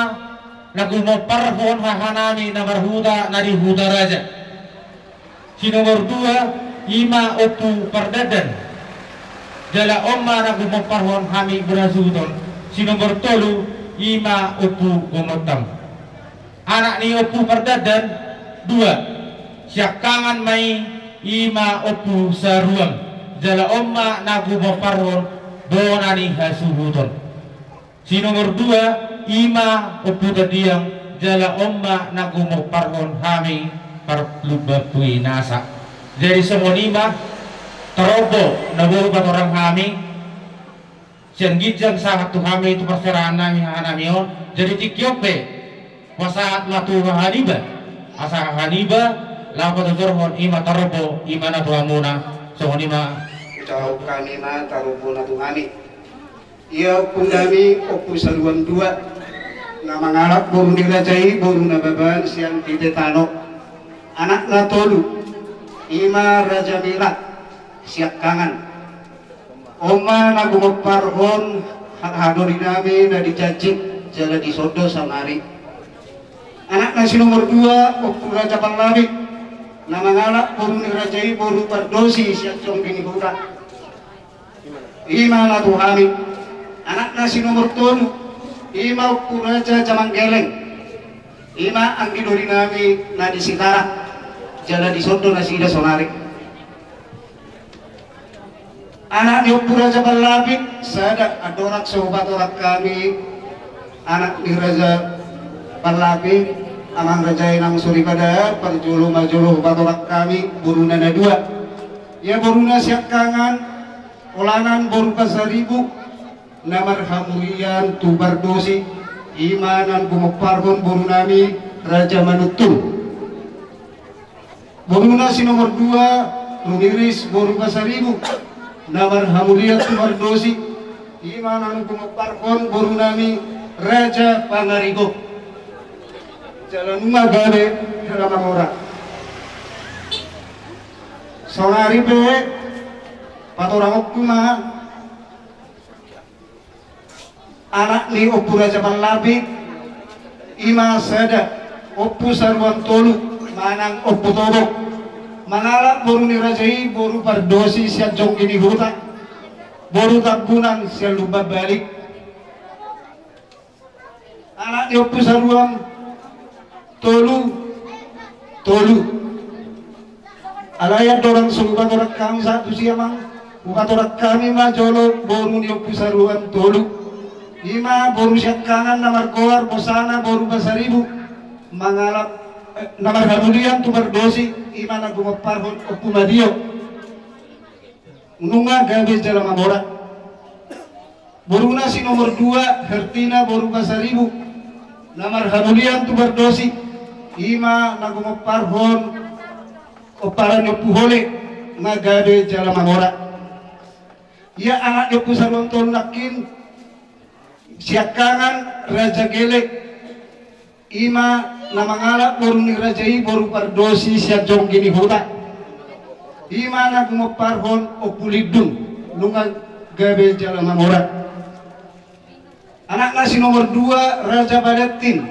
na gumomparhon hahanami na marhuta na di Hutaraja. Si nomor dua, i ma Ompu Pardandan. Jala on ma na gumomparhon hami berasuton. Si nomor tolu, i ma Ompu Gomontam. Anak ni Ompu Pardandan, dua. Siangkangan ma i, i ma Ompu Saruan. Jala on ma na gumomparhon bona ni hasuhuton. Si nomor dua, i ma Ompu Tandiang, jala on ma na gumomparhon hami parlumbanpu i nasa. Jadi songon i ma tarombo na boi patorang hami, sian ginjang sahat tu hami tu parserahan nami hahanami on. Jadi tingki on pe, pasahat ma tu hahaniba, asa hahaniba laho patorang i ma tarombo, i ma na tu hamuna. Songon i ma. Hujahahon hami ma tarombona tu hami. Ia ompunami Ompu Saruan dua, na mangalap boru ni raja i, boru Nababan sian Pite Tano. Anakna tolu, i ma Raja Mila, siangkangan. On ma na gumomparhon hahadorinami na di Janjit jala di Sondo saonari. Anakna si nomor dua, Ompu Raja Pallabi, na mangalap boru ni raja i, boru Pardosi sian Jonggi ni Huta. I ma na tu hami. Anakna si nomor tolu, i ma Ompu Raja Jamanggeleng. I ma anggidorinami na di Sitarak jala di Sondo nasida saonari. Anak ni Ompu Raja Pallabi, sada andorang so hupatorang hami anak ni Raja Pallabi, amang raja i nang soripada, parjolo ma jolo hupatorang hami boruna na dua. Ia boruna siangkangan, Olanan boru Pasaribu, na marhamulian tu Pardosi, i ma na gumomparhon borunami Raja Manuntul. Boruna si nomor dua, Rumiris boru Pasaribu, na marhamulian tu Pardosi, i ma na gumomparhon borunami Raja Pangarigo. Jala nunga gabe jala mamora. Saonari pe patorangonku ma anak ni Ompu Raja Pallabi, i ma sada, Ompu Saruan tolu, manang Ompu Tobok. Mangalap boru ni raja i, boru Pardosi sian Jonggi ni Huta, boru Tambunan sian Lumban Balik. Anak ni Ompu Saruan tolu, tolu. Alai andorang so hupatorang hami sahat tusi, amang, hupatorang hami ma jolo boru ni Ompu Saruan tolu. I ma boru siangkangan na margoar bosana boru Pasaribu, mangalap, eh, na marhamulian tu Pardosi, i ma na gumomparhon Ompu Madio. Nunga gabe jala mamora. Boruna si nomor dua, Hertina boru Pasaribu, na marhamulian tu Pardosi, i ma na gumomparhon pomparan ni Ompu Hole, nunga gabe jala mamora. Ia anak ni Ompu Saruan tolu nangkin, siangkangan Raja Gele, i ma na mangalap boru ni raja i, boru Pardosi sian Jonggi ni Huta. I ma na gumomparhon Ompu Lindung, nunga gabe jala mamora. Anakna si nomor dua, Raja Balentin,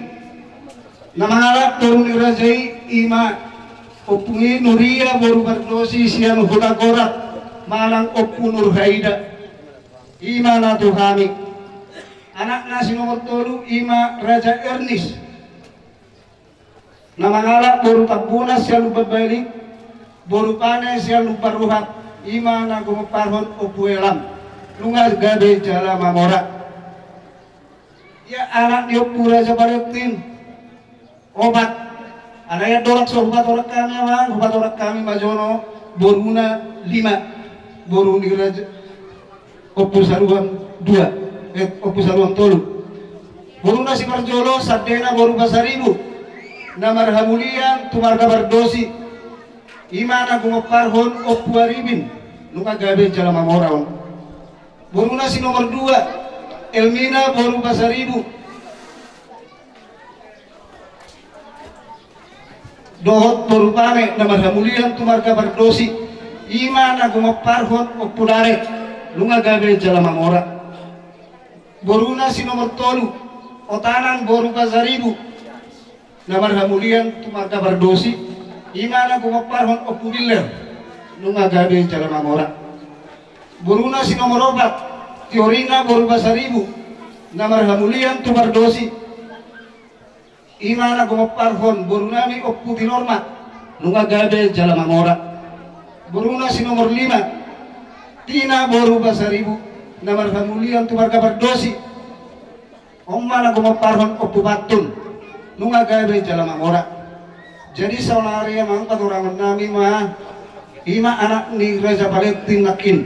na mangalap boru ni raja i, i ma Ompu Nuria boru Pardosi sian Hutagorak, manang Ompu Nurhaida. I ma na tu hami. Anakna si nomor tolu, i ma Raja Ernis, na mangalap boru Tambunan sian Lumban Balik, boru Pane sian Lumban Ruhap, i ma na gumomparhon Ompu Elam, nunga gabe jala mamora. Ia anak ni Ompu Raja Balentin, opat. Alai andorang so hupatorang hami, amang, hupatorang hami ma jolo boruna lima, boru ni raja, Ompu Saruan dua, eh, Ompu Saruan tolu. Boruna si parjolo, Sandena boru Pasaribu, na marhamulian tu marga Pardosi, i ma na gumomparhon Ompu Aribin, nunga gabe jala mamora on. Boruna si nomor dua, Elmina boru Pasaribu, Dohot boru Pane na marhamulian tu marga Pardosi, i ma na gumomparhon Ompu Daret, nunga gabe jala mamora. Boruna si nomor tolu, Otanan boru Pasaribu, na marhamulian tu marga Pardosi, i ma na gumomparhon Ompu Biller, nunga gabe jala mamora. Boruna si nomor opat, Tiorina boru Pasaribu, na marhamulian tu Pardosi, i ma na gumomparhon borunami Ompu Tinorma, nunga gabe jala mamora. Boruna si nomor lima, Tina boru Pasaribu, na marhamulian tu marga Pardosi, on ma na gumomparhon Ompu Pantun, nunga gabe jala mamora. Jadi saonari amang patorangon nami ma, i ma anak ni Raja Palenting nangkin.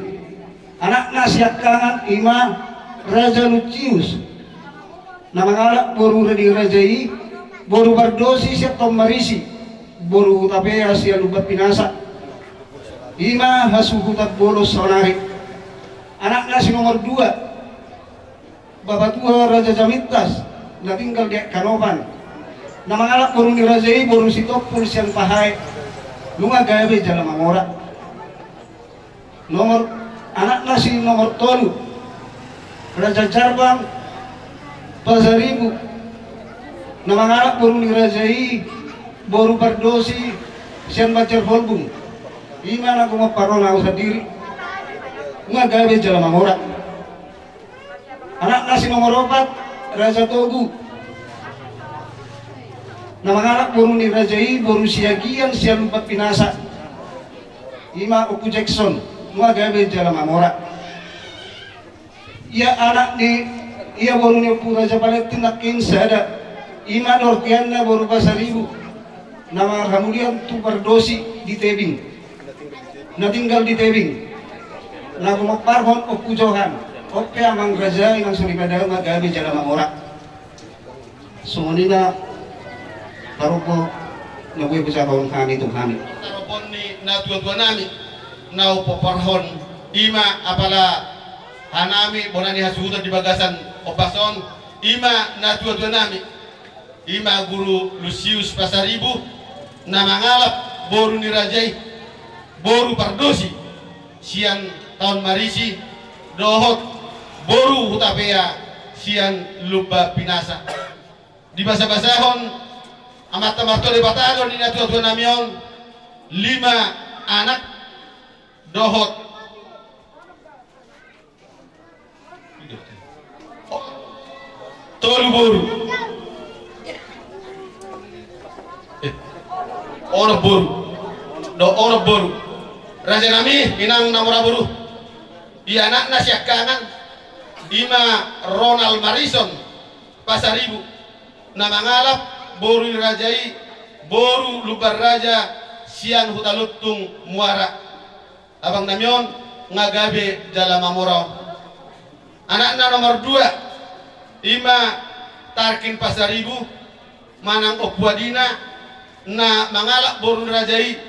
Anakna siangkangan i ma Raja Lucius, na mangalap boru ni raja i, boru Pardosi sian Taon Marisi, boru Hutapea sian Lumban Pinasa. I ma hasuhuton bolon saonari. Anakna si nomor dua, Bapatua Raja Jamintas, na tinggal di Kanopan, na mangalap boru ni raja i, boru Sitompul sian Pahae, nunga gabe jala mamora. Nomor, anakna si nomor tolu, Raja Jarbang Pasaribu, na mangalap boru ni raja i, boru Pardosi sian Banjar Holbung, i ma na gumomparhon au sandiri, nunga gabe jala mamora. Anakna si nomor opat, Raja Togu, na mangalap boru ni raja i, boru Siagian sian Lumban Pinasa, i ma Ompu Jackson, nunga gabe jala mamora. Ia anak ni, ia boru ni Ompu Raja Palenting nangkin sada, i ma Nortianna boru Pasaribu, na marhamulian tu Pardosi di Tebing, na tinggal di Tebing, na gumomparhon Ompu Johan. On pe amang raja, inang soripada, nunga gabe jala mamora. Songon i ma parombo na boi hujaha hami tu hami. Tarombo ni natuatua nami na hupaparhon, i ma apala hanami bona ni hasuhuton di bagasan ombas on, i ma natuatua nami, i ma Guru Lusius Pasaribu, na mangalap boru ni raja i, boru Pardosi sian Taon Marisi, dohot boru Hutapea sian Lumban Pinasa. Dibasabasahon Amanta Martua Debata do di natuatua nami on lima anak dohot tolu boru. Eh, onom boru. Do onom boru. Raja nami, inang na mora boru. Ia anakna siangkangan, i ma Ronald Marison Pasaribu, na mangalap boru ni raja i, boru Lumban Raja sian Huta Lontung Muara. Abang nami on nga gabe jala mamora on. Anakna nomor dua, i ma Tarkin Pasaribu manang Ompu Adina, na mangalap boru ni raja i,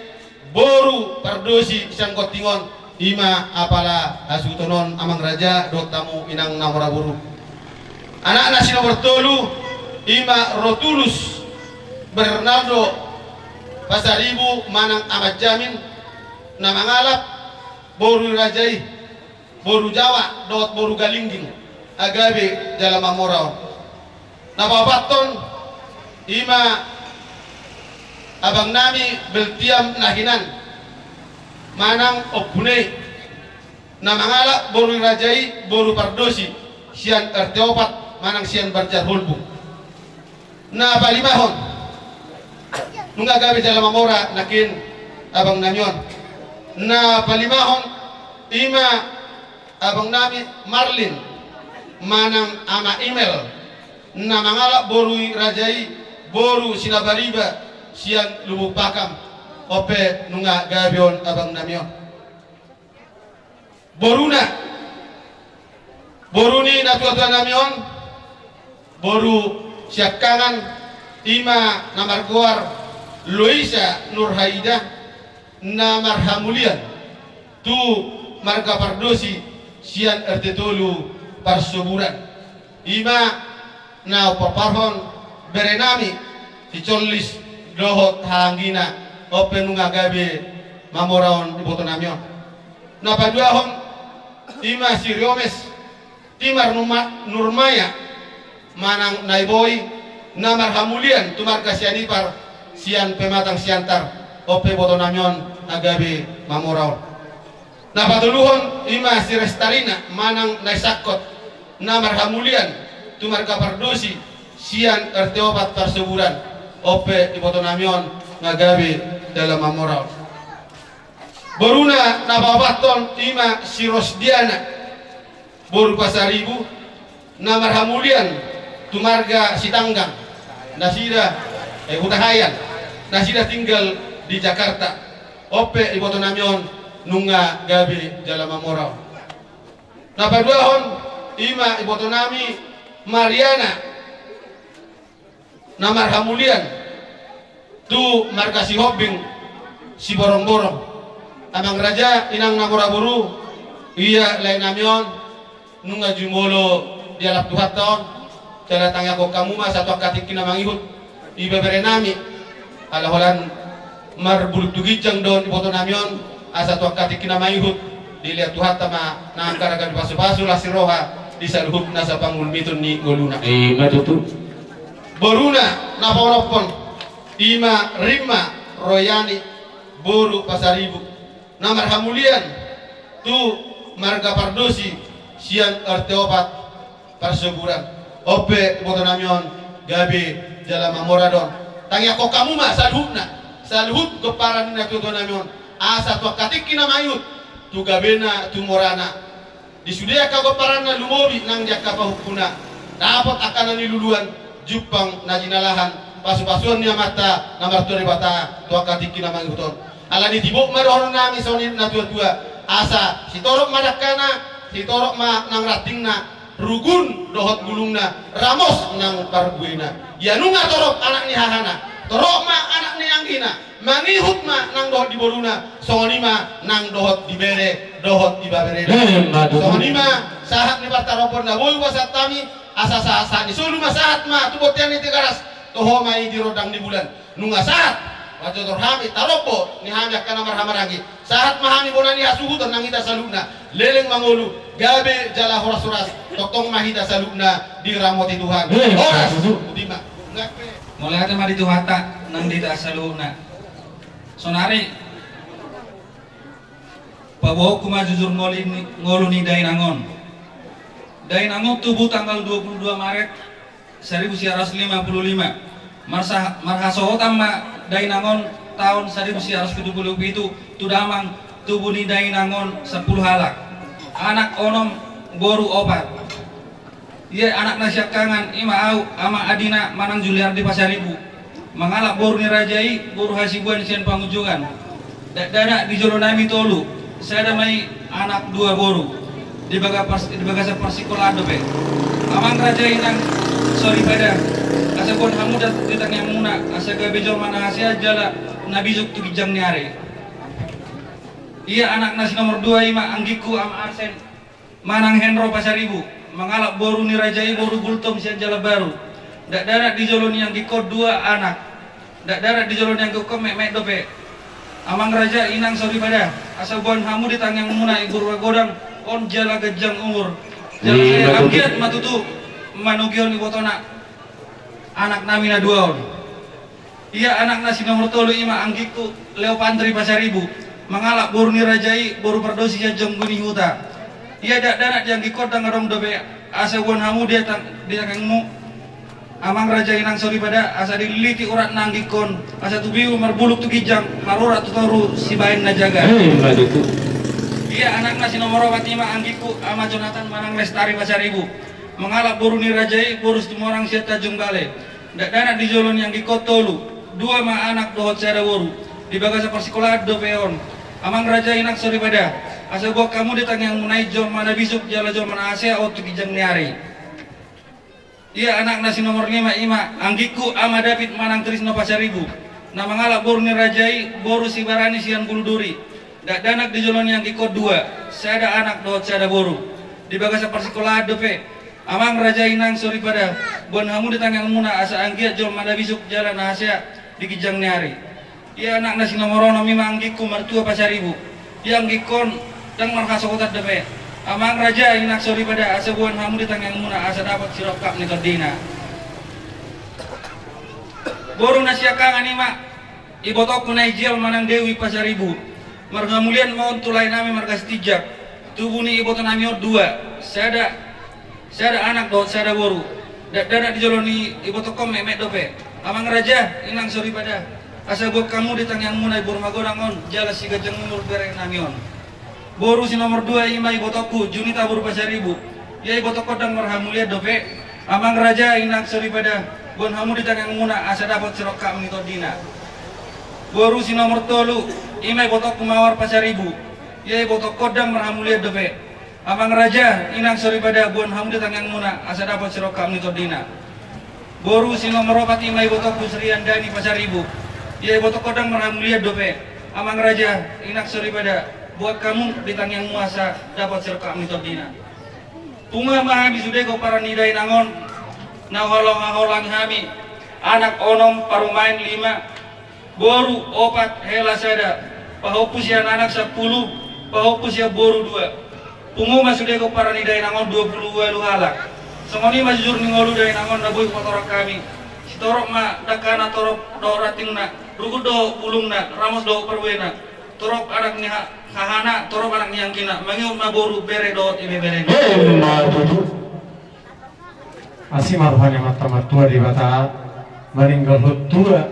boru Pardosi sian Gonting on, i ma apala hasuhuton on amang raja dohot hamu inang na mora boru. Anakna si nomor tolu, i ma Rotulus Bernardo Pasaribu manang Amat Jamin, na mangalap boru ni raja i, boru Jawa dohot boru Galingging, nga gabe jala mamora on. Na paopathon, i ma abang nami Beltiam Nahinan manang Ompu Nei, na mangalap boru ni raja i, boru Pardosi sian R T opat manang sian Banjar Holbung. Na palimahon, nunga gabe jala mamora nangkin abang nami on. Na palimahon, i ma abang nami Marlin manang Ama Imel, na mangalap boru ni raja i, boru Sinabariba sian Lubuk Pakam. On pe nunga gabe on abang nami on. Boruna, boru ni natuatua nami on, boru siangkangan, i ma na margoar Loisa Nurhaida, na marhamulian tu marga Pardosi sian R T tolu Parsoburan. I ma na hupaparhon bere nami si Collis dohot hahaanggina, on pe nunga gabe mamora on ibotonami on. Na paduahon, i ma si Riomes, Timar Numa-, Nurmaya, manang Naiboi, na marhamulian tu marga Sianipar, sian Pematang Siantar, on pe ibotonami on na gabe mamora on. Na patoluhon, i ma si Restarina, manang Naisangkot, na marhamulian tu marga Pardosi, sian R T opat Parsoburan, on pe ibotonami on na gabe jala mamora on. Boruna na paopathon, i ma si Rosdiana, boru Pasaribu, na marhamulian tu marga Sitanggang, nasida, eh, Hutahaean, nasida tinggal di Jakarta, on pe ibotonami on nunga gabe jala mamora on. Na paduahon, i ma ibotonami Mariana, na marhamulian tu marga Sihombing, Siborongborong. Amang raja, inang na mora boru, ia laenami on nunga jumolo dialap Tuhanta on, jala tangiangkon hamu ma asa tu angka tingki na mangihut ibeberenami, ala holan marbulung tu ginjang do on ibotonami on, asa tu angka tingki na mangihut dilehon Tuhanta ma nang angka ragam ni pasupasu, las ni roha di saluhutna sapanguloan ni ngoluna. Ima tutu. Boruna na paonomhon, i ma Rima Royani, boru Pasaribu, na marhamulian tu marga Pardosi sian R T opat Parsoburan. On pe ibotonami on gabe jala mamora do on. Tangiangkon hamu ma saluhutna, saluhut gomparan ni natuatuanami on, asa tu angka tingki na mangihut tu gabena, tu morana. Di sude angka gomparanna lumobi nang di angka pahompuna, dapot angka na niluluan, jumpang na jinalahan, pasupasuon ni Amanta na martua Debata tu angka tingki na mangihut on. Alani i tibok ma dohononnami songon i natuatua, asa sitorop ma dangkana, sitorop ma nang rantingna, rugun dohot bulungna, ramos nang parbuena. Ia nunga torop anak ni hahana, torop ma anak ni anggina, mangihut ma nang dohot di boruna, songon i ma nang dohot di bere dohot di baberena. Ima tutu. Songon i ma sahat ni partarompon na boi hupasahat hami, asa sahat-sahat ni solu ma sahat ma tu bontean ni Tigaras, toho ma i di rondang ni bulan. Nunga sahat, manjojor hami, tarombo ni hami angka na marhahamaranggi. Sahat ma hami bona ni hasuhuton nang hita saluhutna, leleng mangolu, gabe jala horas-horas, tongtong ma hita saluhutna diramoti Tuhan. Ima tutu. Horas, boti ma. Mauliate ma di Tuhanta nang di hita saluhutna. Saonari paboaonku ma jujur ngolu ni, ngolu ni dainang on. Dainang on tubu tanggal dua puluh dua Maret seribu sembilan ratus lima puluh lima. Marsa-, marhasohotan ma dainang on taon seribu sembilan ratus pitu puluh pitu tu damang, tubu ni dainang on sampulu halak. Anak onom, boru opat. Ia anakna siangkangan, i ma au, Ama Adina manang Juliardi Pasaribu. Mangalap boru ni raja i, boru hasibuan sian Pangunjunan. Dakdanak di jolonami tolu, sada ma i anak dua boru. Di baga-, pas-, di bagasan parsikolaan dope. Amang raja, inang soripada, asa boan hamu da di tangiangmuna, asa gabe jolma na hasea jala na bisuk tu ginjang ni ari. Ia anakna si nomor dua, i ma anggingku Ama Arsen manang Henro Pasaribu, mangalap boru ni raja i boru Gultom sian Jalan Baru. Dakdanak di jolo ni anggingkon dua anak. Dakdanak di jolo ni anggingkon metmet dope. Amang raja, inang soripada, asa boan hamu di tangiangmuna i Purba Godang on jala ganjang umur. Jala sai anggiat ma tutu manogihon ibotona anaknami na dua on. Ia anakna si nomor tolu, i ma anggingku Leopandri Pasaribu, mangalap boru ni raja i boru Pardosi sian Jombu ni Huta. Ia dakdanak di anggingkon ndang adong dope, asa boan hamu di tang-, di tangiangmu, amang raja, inang soripada, asa dililiti uratna anggingkon, asa tubu marbulung tu ginjang, marurat tu toru sibaen na jaga. Ima tutu. Ia anakna si nomor opat, i ma anggingku Ama Jonatan manang Lestari Pasaribu, mangalap boru ni raja i boru Situmorang sian Tanjung Balai. Dakdanak di jolo ni anggingkon tolu, dua ma anak dohot sada boru. Di bagasan parsikolaan dope on. Amang raja, inang soripada, asa boan hamu di tangiangmuna i jolma na bisuk jala jolma na hasea on tu ginjang ni ari. Ia anakna si nomor lima, i ma anggingku Ama David manang Trisno Pasaribu, na mangalap boru ni raja i boru Sibarani sian Guluduri. Dakdanak di jolo ni anggingkon dua, sada anak dohot sada boru. Di bagasan parsikolaan dope. Amang raja, inang soripada, boan hamu di tangiangmuna asa anggiat jolma na bisuk jala na hasea. ginjang ni ari. Ia anakna si nomor onom i ma anggingku martua Pasaribu. Ia anggingkon ndang marhasohotan dope. Amang raja, inang soripada, asa boan hamu di tangiangmuna asa dapot sirongkap ni tondina. Boru na siangkangan i ma ibotongku Naijial manang Dewi Pasaribu. Marhamulian ma on tu laenami marga Sitinjak. Tubu ni ibotonami on dua, sada sada anak dohot sada boru. Dakdanak di jolo ni ibotongkon metmet dope. Amang raja, inang soripada, asa boan hamu di tangiangmuna boru magodang on jala siganjang umur berenami on. Boru si nomor dua i ma ibotongku Junita boru Pasaribu. Ia ibotongkon ndang marhamulian dope. Amang raja, inang soripada, boan hamu di tangiangmuna asa dapot sirongkap ni tondina. Boru si nomor tolu i ma ibotongku Mawar Pasaribu. Ia ibotongkon ndang marhamulian dope. Amang raja, inang soripada, boan hamu di tangiangmuna asa dapot sirongkap ni tondina. Boru si nomor opat i ma ibotongku Sriandani Pasaribu. Ia ibotongkon ndang marhamulian dope. Amang raja, inang soripada, boan hamu di tangiangmu asa dapot sirongkap ni tondina. Pungu ma hami sude gomparan ni dainang on, na huhaholanghaholangi hami, anak onom, parumaen lima, boru opat, hela sada, pahompu sian anak sampulu, pahompu sian boru dua. Pungu ma sude gomparan ni dainang on dua pulu ualu halak. Songon i ma jujur ni ngolu dainang on na boi hupatorang hami. Sitorop ma dangkana, torop dohot rantingna, ruhut dohot bulungna, ramos dohot paruena, torop anak ni ha-, hahana, torop anak ni anggina, mangihut ma boru, bere dohot ibeberena. Emma tutu. Asi ma roha ni Amanta Martua Debata, maninggalhon tua,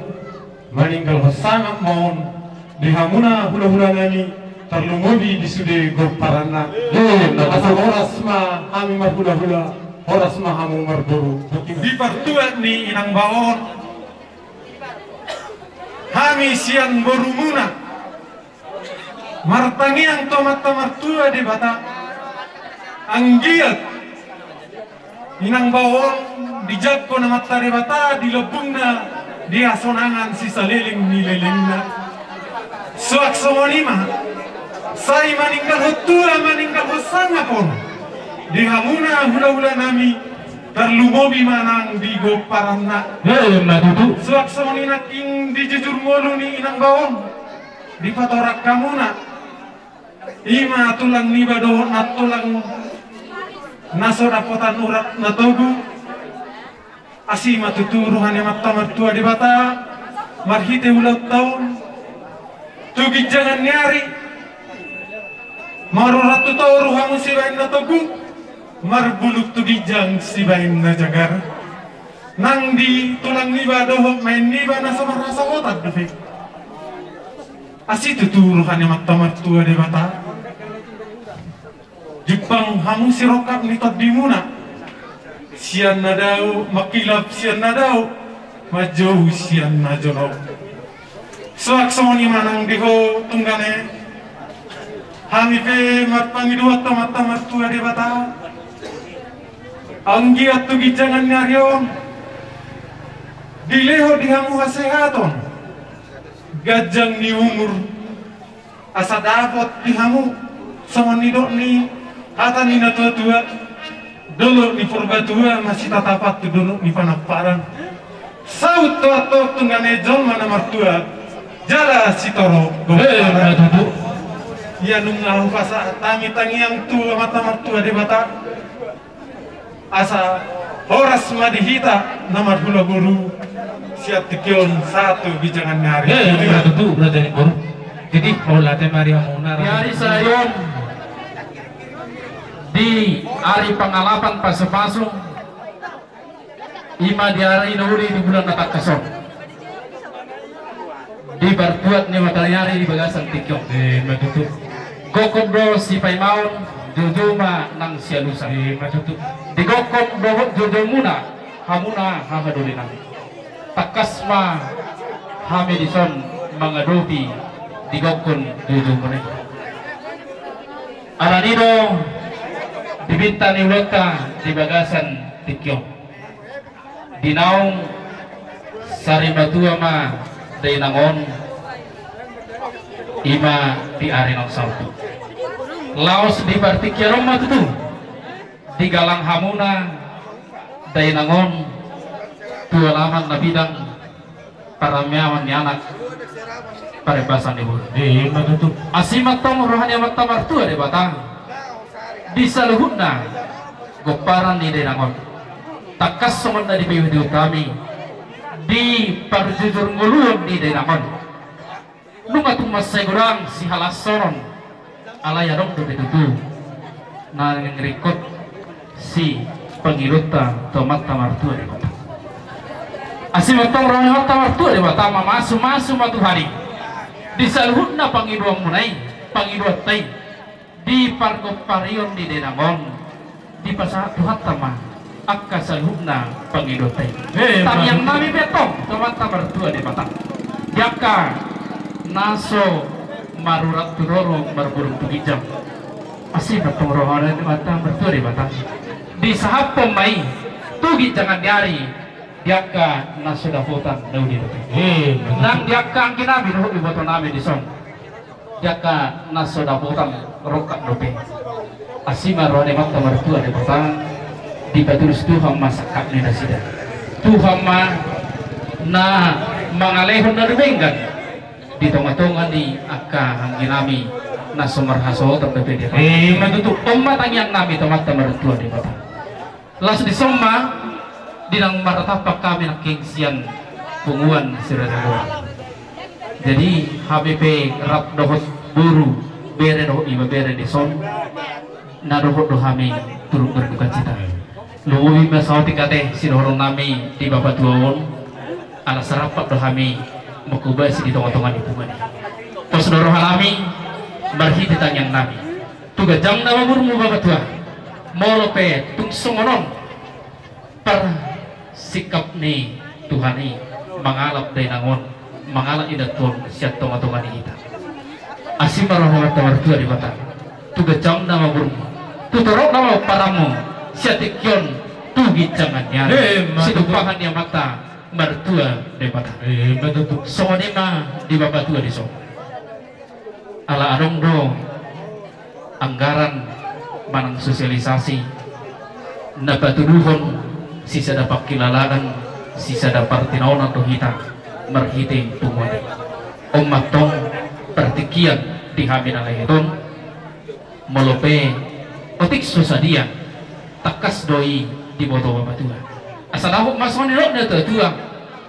maninggalhon sangap ma on di hamuna hulahulanami, tarlumobi di sude gomparanna. Emma tutu. Asa horas ma hami marhulahula, horas ma hamu marboru. Di partuat ni inang bao on, hami sian borumuna martangiang tu Amanta Martua Debata, anggiat inang bao on dijangkon Amanta Debata di lambungna di hasonangan sisaleleng ni lelengna. Suang songon i ma, sai maninggalhon tua, maninggalhon sangap on di hamuna hulahulanami, tarlumobi ma nang di gomparanna. Emma tutu. Suang songon i nangkin di jujur ngolu ni inang bao on dipatorang hamuna, i ma tulang niba dohot nantulang na so dapotan urat na togu. Asi ma tutu roha ni Amanta Martua Debata, marhite ulaonta on, tu ginjangan ni ari, marurat tu toru hamu sibaen na togu, marbulung tu ginjang sibaen na jagar. Nang di tulang niba dohot maen niba na so marhasohotan dope. Asi tutu roha ni Amanta Martua Debata, jumpang hamu sirongkap ni tondimuna, sian na dao, mangkilap sian na dao, manjou sian na jolo. Suang songon i ma nang di ho tunggane, hami pe marpangidoan tu Amanta Martua Debata, anggiat tu ginjangan ni ari on dilehon di hamu hasehaton, ganjang ni umur, asa dapot di hamu songon nidok ni hata ni natuatua, dolok ni Purbatua ma sitatapan tu dolok ni Panamparan. Saut tu antong tunggane jolma na martua jala sitorop gomparan. Emma tutu. Ia nunga hupasahat hami tangiang tu Amanta Martua Debata, asa horas ma di hita na marhula boru sian tingki on sahat tu ginjangan ni ari. Emma tutu, raja ni boru. Jadi mauliate ma di hamuna, raja. Di ari sadari on, di ari pangalapan pasupasu, i ma di ari na uli di bulan na tangkas on, di partuat ni mataniari di bagasan tingki on. Emma tutu. Gokhon do sipaimaon, joujou ma nang sialusan. Emma tutu. Digokhon dohot joujou muna, hamuna hahadolinami. Tangkas ma hami dison mangadopi digokhon joujou muna i. Alani do di bintang ni ulaonta di bagasan tingki on, di naung sarimatua ma dainang on, i ma di ari naung salpu. Laos di partingkian on ma tutu digalang hamuna dainang on tu alaman na bidang, paramiaon ni anak, parembasan ni boru. Ima tutu. Asi ma antong roha ni Amanta Martua Debata di saluhutna gomparan ni dainang on. Tangkas songon na dipaihut-ihut hami di parjujur ngoluon ni dainang on. Nunga tung mansai godang sihalashonon, alai adong dope tutu na ringkot sipangidoanta tu Amanta Martua Debata. Asi ma antong roha ni Amanta Martua Debata, mamasu-masu ma Tuhan i di saluhutna pangidoanmuna i, pangidoanta i. Di pargomparion ni dainang on, dipasahat Tuhanta ma angka saluhutna pangidoanta i. Tangiang nami pe antong tu Amanta Martua Debata di angka na so marurat tu roro, marbolon tu ginjang. Asi ma antong roha ni Amanta Martua Debata, disahaphon ma i tu ginjangan ni ari di angka na so dapotan na uli dope. Nang di angka anggi nami dohot iboto nami dison, di angka na so dapotan rongkap dope. Asi ma roha ni Amanta Martua Debata, dipatulus Tuhan ma sangkap ni nasida. Tuhan ma na mangalehon na dumenggan di tonga-tonga ni angka anggi nami na so marhasohotan dope di angka. Ima tutu. On ma tangiang nami tu Amanta Martua Debata. Laos dison ma di naung martatap hami nangkin sian punguan Siraja Muar. Jadi hami pe rap dohot boru, bere dohot ibebere dison, na dohot do hami turut berdukacita. Lumobi ma saotik ate sidohonon nami di bapa tua on, ala sarapat do hami mangkobasi di tonga-tonga ni punguan i. Pos do roha nami marhite tangiang nami tu ganjang na umurmu bapa tua. Molo pe tung songon on parsikap ni Tuhan i mangalap dainang on, mangalap inanta on sian tonga-tonga ni hita. Asi ma roha ni Amanta Martua Debata, tu ganjang na umurmu, tu torop na pomparanmu, sian tingki on tu ginjang ni ari. Ima tutu. Situmpahan ni Amanta Martua Debata. Ima tutu. Songon i ma di bapa tua dison. Ala adong do anggaran manang sosialisasi na patuduhon sisada pangkilalaan, sisada partinaonan do hita marhite punguan i. On ma antong partingkian di hami na lehet on. Molo pe otik so sadia, tangkas do i diboto bapa tua. Asa dapot ma songon nidok ni natua-tua,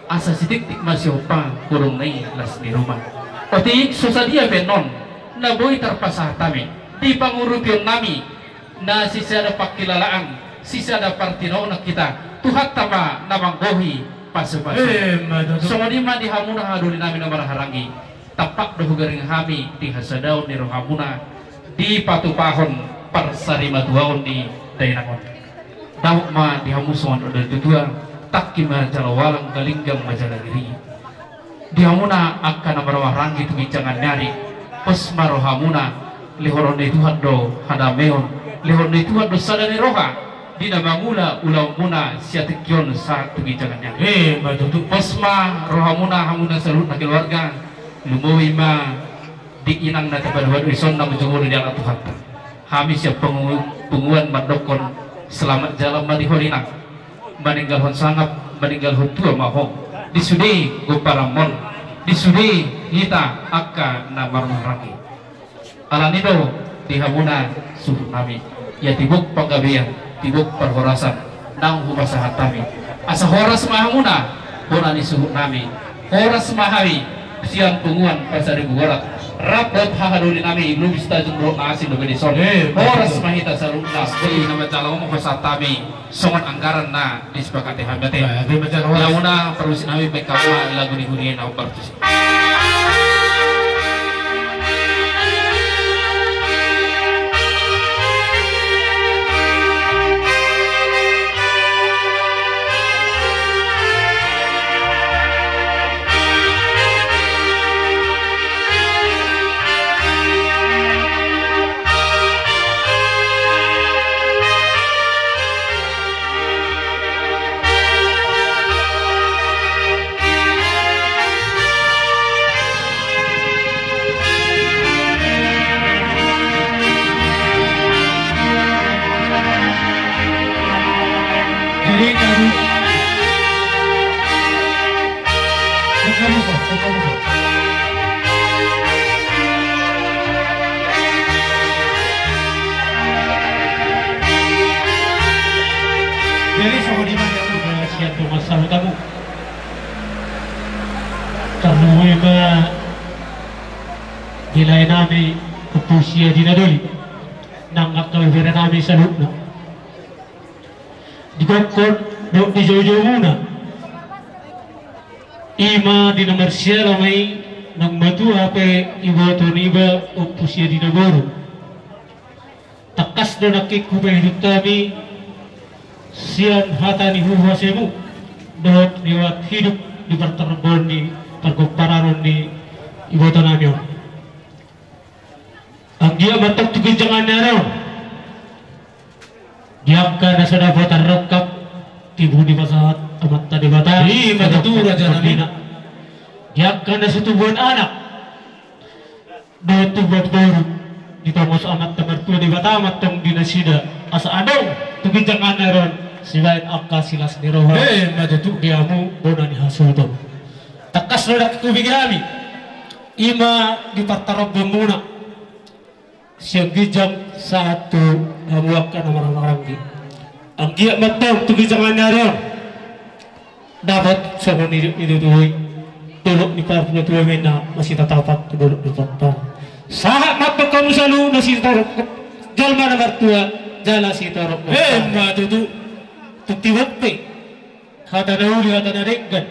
asa sitiktik ma sihompa, holong na i las ni ruma. Otik so sadia pe annon na boi tarpasahat hami di pangurupion nami, na sisada pangkilalaan, sisada partinaonan hita, Tuhanta ma na manggohi pasupasu. Ima tutu. Songon i ma di hamuna haha doli nami na marhahamaranggi. Tampak do hugaring hami di hasadaon ni rohamuna, dipatupahon parsarimatuaon ni dainang on. Dapot ma di hamu songon na nidok ni natua-tua, tangki ma jala ualang, galinggang ma jala giri. Di hamuna angka na marhahamaranggi tu ginjangan ni ari, pos ma rohamuna, lehonon ni Tuhan do hadameon, lehonon ni Tuhan do sada ni roha di na mangula ulaonmuna sian tingki on sahat tu ginjangan ni ari. Ima tutu. Pos ma rohamuna, hamuna saluhut na keluarga, lumobi ma di inang na tapadu-adu dison na mujur-mujur di anak Tuhanta. Hami sian pungu-, punguan mandokkon selamat jalan ma di ho inang. Maninggalhon sangap, maninggalhon tua ma ho di sude gomparanmon, di sude hita angka na marhahamaranggi. Alani do di hamuna suhut nami, ia tibok panggabean, tibok parhorasan naung hupasahat hami, asa horas ma hamuna bona ni suhut nami, horas ma hami sian punguan Pasaribu Barat, rap dohot haha doli nami Lubis Tanjung dohot na asing dope dison. Eh, horas ma hita saluhutna. Jadi nama calon mau pasahat hami songon anggaran na disepakati hami ate. Nah, terima kasih, horas. Ia muna parmusik nami, baen hamu ma lagu ni huria na hombar tusi. Jadi songon i ma di hamu na sian dongan sahuta hamu. Tarlumobi ma di lae nami Ompu Siadina Doli nang angka bebere nami saluhutna. Di gokhon dohot di joujou muna. I ma di na marsiala ma i, naung matua pe iboto niba Ompu Siadina boru. Tangkas do nangkin hupaihut hami sian hata ni huhasemu dohot riwayat hidup di partarombohon ni pargomparanon ni iboto nami on. Anggiat ma tong tu ginjang ni ari on, di angka na so dapotan rongkap, tibu dipasahat Amanta Debata. I ma tutu, raja nami. Di angka na so tubuan anak dohot tubuan boru, ditongos Amanta Martua Debata ma tong di nasida, asa adong tu ginjang ni ari on sibaen angka silas ni roha. I ma tutu. Di hamu bona ni hasuhuton. Tangkas do nangkin hubege hami, i ma di partarombohon muna. Sian ginjang sahat tu hamu angka na marhahamaranggi. Anggiat ma tong tu ginjang ni ari on dapot songon i di tutu i, dolok ni partua-tua ma i na masitatopot tu dolok ni partua. Sahat ma tong hamu saluhut na sitorop jolma na martua jala sitorop. I ma tutu. Tung tibu pe hata na uli, hata na denggan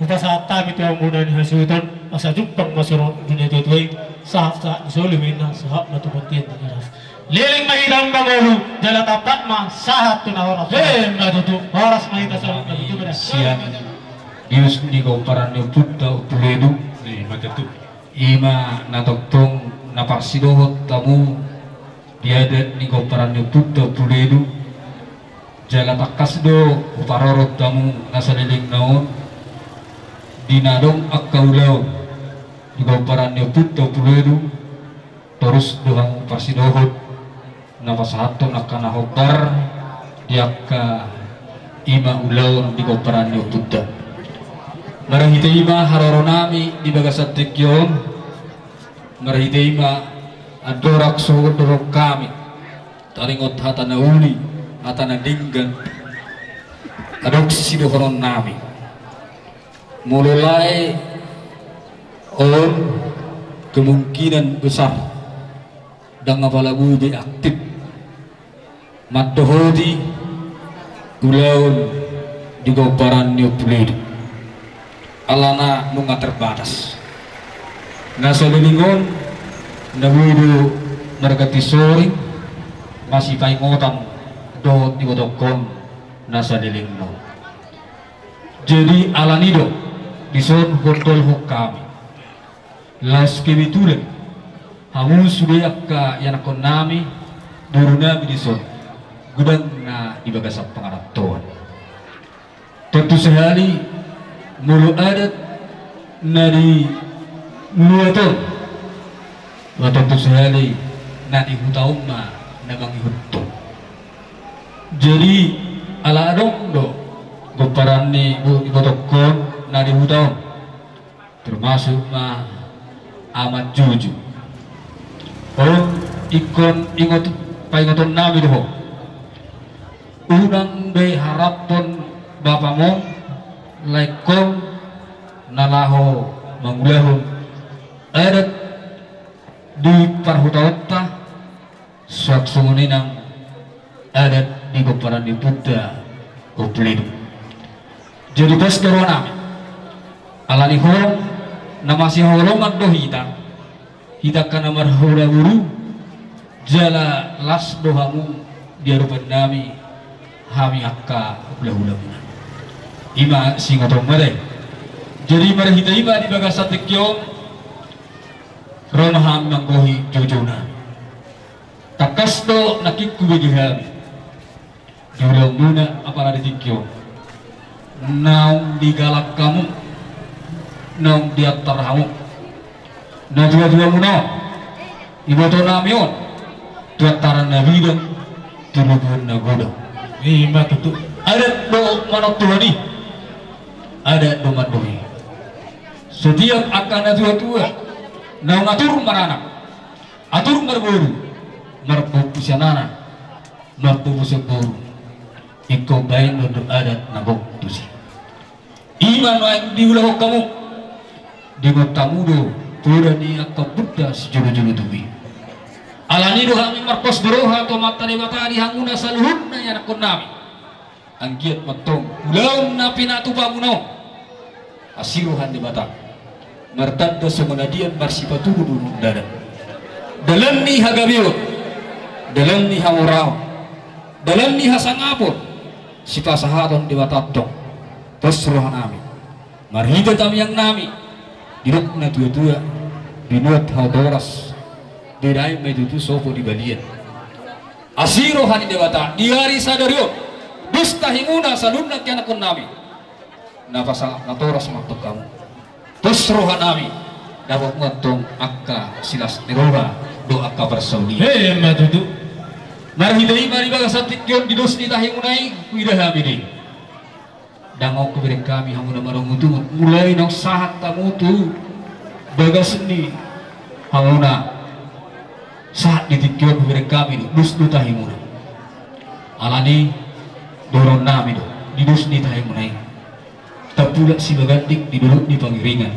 hupasahat hami tu hamu bona ni hasuhuton, asa jumpang ma songon dungkon ni natuatua i, sahat-sahat ni solu ma inna, sahat ma tu bontean ni raja. Leleng ma hita mangolu jala tampak ma sahat tu na horas. I ma tutu. Horas ma hita saluhutna. Tutu ma da. Sian ius ni gomparan ni ompunta Ompu Ledu. I ma tutu. I ma na tongtong na parsidohot hamu di adat ni gomparan ni ompunta Ompu Ledu. Jala tangkas do huparorot hamu na salelengna on, di na adong angka ulaon di gomparan ni ompunta Ompu Ledu, torus do hamu parsidohot na pasahathon angka na hombar di angka i ma ulaon di gomparan ni ompunta. Marhite i ma haroro nami di bagasan tingki on, marhite i ma andorang songon dohonon nami, taringot hata na uli, hata na denggan, adong sidohonon nami. Molo lae on kemungkinan besar ndang apala boi be aktif mandohoti ulaon di gomparan ni Ompu Ledu. Alana nunga terbatas. Na saleleng on na boi do marganti sori masipaingotan dohot ibotongkon na saleleng on. Jadi alani do dison huondolhon hami. Laos kebetulan hamu sude angka ianakhon nami, boru nami dison, godang na di bagasan pangarantoan. Tontu sahali molo adat na di luat on, ma tontu sahali na di huta on ma na mangihuthon. Jadi ala adong do gomparan ni ibo-, ibotongkon na di huta on. Termasuk ma amak juju. On ingkon ingot, paingoton nami do ho. Unang be haraphon bapam on laengkon na laho mangulahon adat di parhutaonta, suang songon i nang adat di gomparan ni ompunta Ompu Ledu. Jadi pos do roha nami. Alani holong na masihaholongan do hita, hita angka na marhula boru, jala las do hamu di adopan nami, hami angka hulahula muna. I ma siingoton ma da i. Jadi marhite i ma di bagasan tingki on, ro ma hami manggohi joujou nami. Tangkas do nangkin hubege hami di ulaon muna apala di tingki on, naung digalang hamu, naung diantar hamu natuatua muna on, iboto nami on, tu antaran na bidang, tu lobongan na godang. I ma tutu. Adat do manontuhon i, adat do mandohi. Setiap angka na tua-tua naung atur maranak, atur marboru, marboru sian anak, marboru sian boru, ingkon baen do adat na gok tusi. Ima naeng diulahon hamu, diingot hamu do poda ni angka ompunta sijolo-jolo tubu i. Alani do hami marpos ni roha tu Amanta Debata di hamuna saluhutna ianakkonnami. Anggiat ma antong ulaon na pinatupamuna on asi roha ni Debata, martanda songon na dian marsipatudu tu dalan. Dalan ni hagabeon, dalan ni hamoraon, dalan ni hasangapon, sipasahaton Debata antong. Pos rohanami marhite tangiangnami, didok na tua-tua, binuat hau toras, bedain ma i tutu sopo di balian. Asi roha ni Debata di ari sadari on, dos tahimuna saluhutna ianakkonnami, na pasangap na toras ma antong hamu. Pos rohanami, dapot ma antong angka silas ni roha dohot angka parsaulian. Emma tutu. Marhite i ma di bagasan tingki on di dos ni tahimuna i huida hami do i. Ndang on hubereng hami hamu na marungut-ungut, mulai naung sahat hamu tu bagas ni hamuna, sahat di tingki on hubereng hami do dos ni tahimuna. Alani dohononnami do, di dos ni tahimuna i, tapulak sibaganding di dolok ni pangiringan.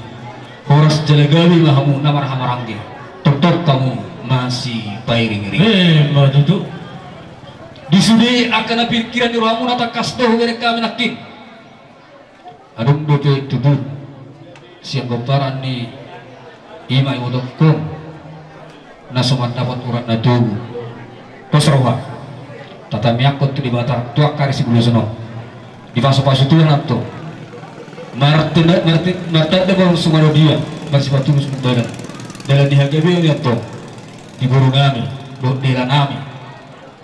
Horas jala gabe ma hamu na marhahamaranggi, tongtong hamu masipairing-iring. Emma tutu. Di sude angka na pingkiran ni rohamuna tangkas do hubereng hami nangkin. Adong dope tutu sian pomparan ni ima ibotokkon na so mandapot urat na togu. Pos roha, tatamiangkon tu Debata tu angka ari sibulan on. Dipasupasu Tuhan antong. Martenda, marte-, martanda ma songon na dian marsipatudu tu dalan. Dalan ni hagabeon i antong di borunami dohot delanami,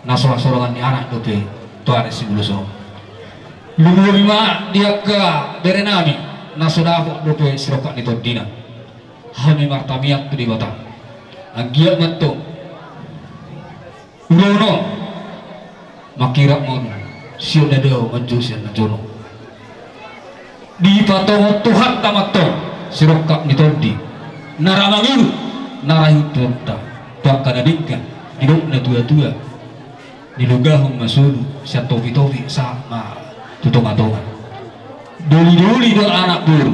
na so hasorangan ni anak dope tu ari sibulan on. Lumobi ma di angka berenami na so dapot dope sirongkap ni tondina. Hami martamiang tu Debata, anggiat ma antong ulaon on mangkirap ma on sian na dao manjou sian na jonok. Dipatongon Tuhanta ma antong sirongkap ni tondi, na ra mangiru, na ra ihut tu Tuhanta. Tu angka na denggan, didok na tua-tua, nilugahon ma solu sian topi-topi sahat ma tu tonga-tonga. Doli-doli do anak boru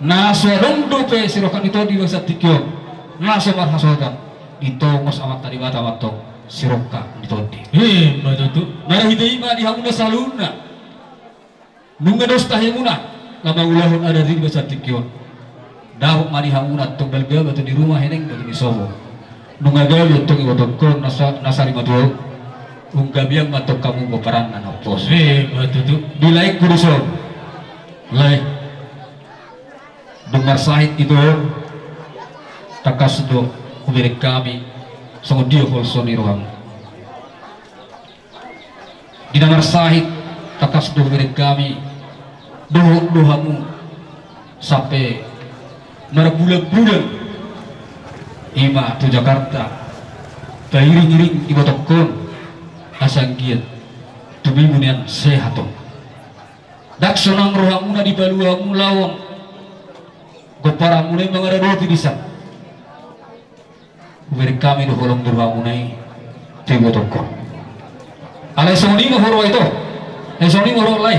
na so adong dope sirongkap ni tondi di bagasan tingki on, na so marhasohotan, ditongos Amanta Debata ma antong sirongkap ni tondi. Emma tutu. Marhite i ma di hamuna saluhutna, nunga dos tahimuna na mangulahon adat i di bagasan tingki on. Dapot ma di hamuna antong balga batu ni ruma, heneng batu ni sopo. Nunga gabe antong ibotokkon na sa-, na sari matua on, umgabean ma antong hamu pomparanna na pos. Emma tutu. Di laengku dison, lae. Dung marsahit ito on, tangkas do hubereng hami songon dia holso ni roham. Di na marsahit, tangkas do hubereng hami, dohot do hamu sampe marbulan-bulan ima tu Jakarta, pairing-iring ibotokkon, asa anggiat tumibu nian sehat on. Ndang sonang rohamuna dipalua hamu laho on, gomparanmuna i mangaradoti dison. Hubereng hami do holong ni rohamuna i tu ibotokkon. Alai songon i ma huroha ito. Alai songon i ma huroha, lae.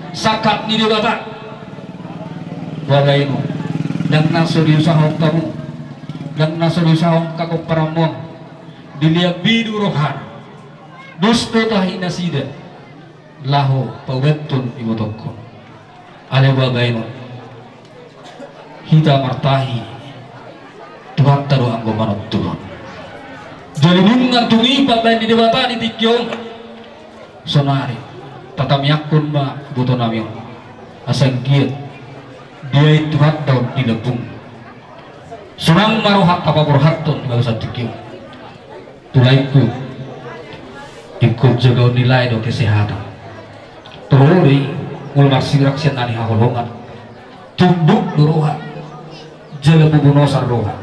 Sangkap ni Debata. Babaen on, ndang na so diusahahon hamu, ndang na so diusahahon angka gomparanmu on. Dilehon be do rohana. Dos do tahi nasida laho paubathon ibotokkon. Alai babaen on, hita martahi Tuhanta do anggo manontuhon. Jadi nunga tung i pambaen ni Debata di tingki on. Sonari tatamiangkon ma ibotonami on, asa anggiat diain Tuhanta on di lambung. Sonang ma rohanta paborhathon di bagasan tingki on. Tu laengku, ingkon jagaon ni lae do kesehatan. Torus do i, molo marsirang sian na nihaholongan, tunduk do roha jala bubunosan roha.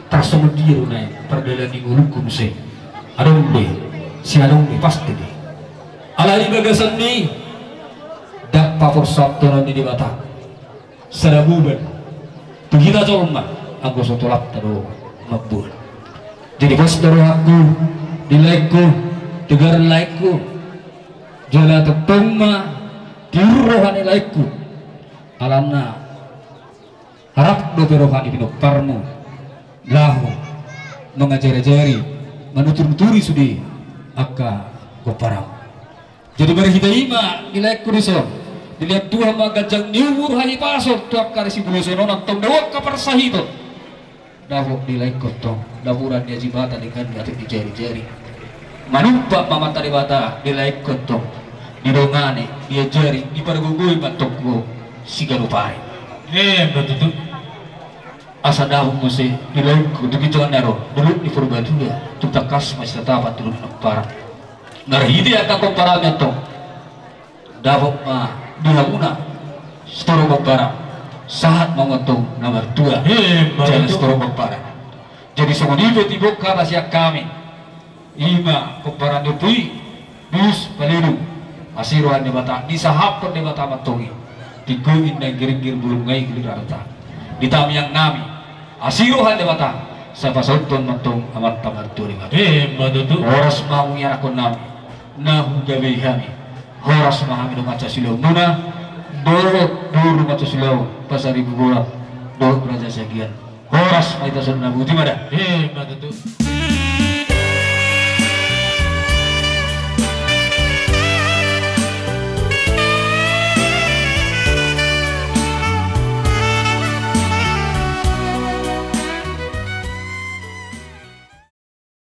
Tarsongon dia do naeng pardalanan ni ngolungku muse? Adong be, sai adong be, pasti be. Alai di bagasan ni i, ndang paporsantonon ni Debata sada boban Tu hita jolma, anggo so tolapta do mamboan. Jadi pos do rohangku di laengku, tegar laengku. Jala tongtong ma tiur roha ni laengku. Alana rap dope roha ni pinomparmu laho mangajariajari, manuturturi sude angka pomparanmu. Jadi marhite i ma di laengku dison, dilehon Tuhan ma ganjang ni umur, hahipason tu angka na siuloson on, antong dao angka parsahiton. Dapot di laengku antong dapotan ni Ajibata denggan ni atik ni jarijari. Manumpak ma amanta Debata di laengku antong, didongani, diajari, dipargogoi ma antong ho siganup ari. Emma tutu. Asa dapot muse di laengku tu ginjang ni ari on, dolok ni Purbatua, tung tangkas ma sitatapan tu dolok ni pomparan. Marhite angka pomparanmi antong, dapot ma di hamuna sitorop pomparan, sahat ma hamu antong na martua. Emma tutu. Jala sitorop pomparan. Jadi songon i pe timbok hata sian hami. I ma pomparan ni ompu i, Bius Paledung. Asi roha ni Debata, disahaphon Debata ma antong i. Tingki on inna ginggir bulung, nunga i giliranta. Di tangiang nami, asi roha ni Debata, sai pasauthon ma antong amanta martua Debata. Emma tutu. Horas ma hamu ianakhon nami na hugabei hami. Horas ma hami dongan sasiulaonmuna dohot boru na sasiulaon, Pasaribu Gorat dohot Raja Siagian. Horas ma hita saluhutna. Boti ma da. Emma tutu.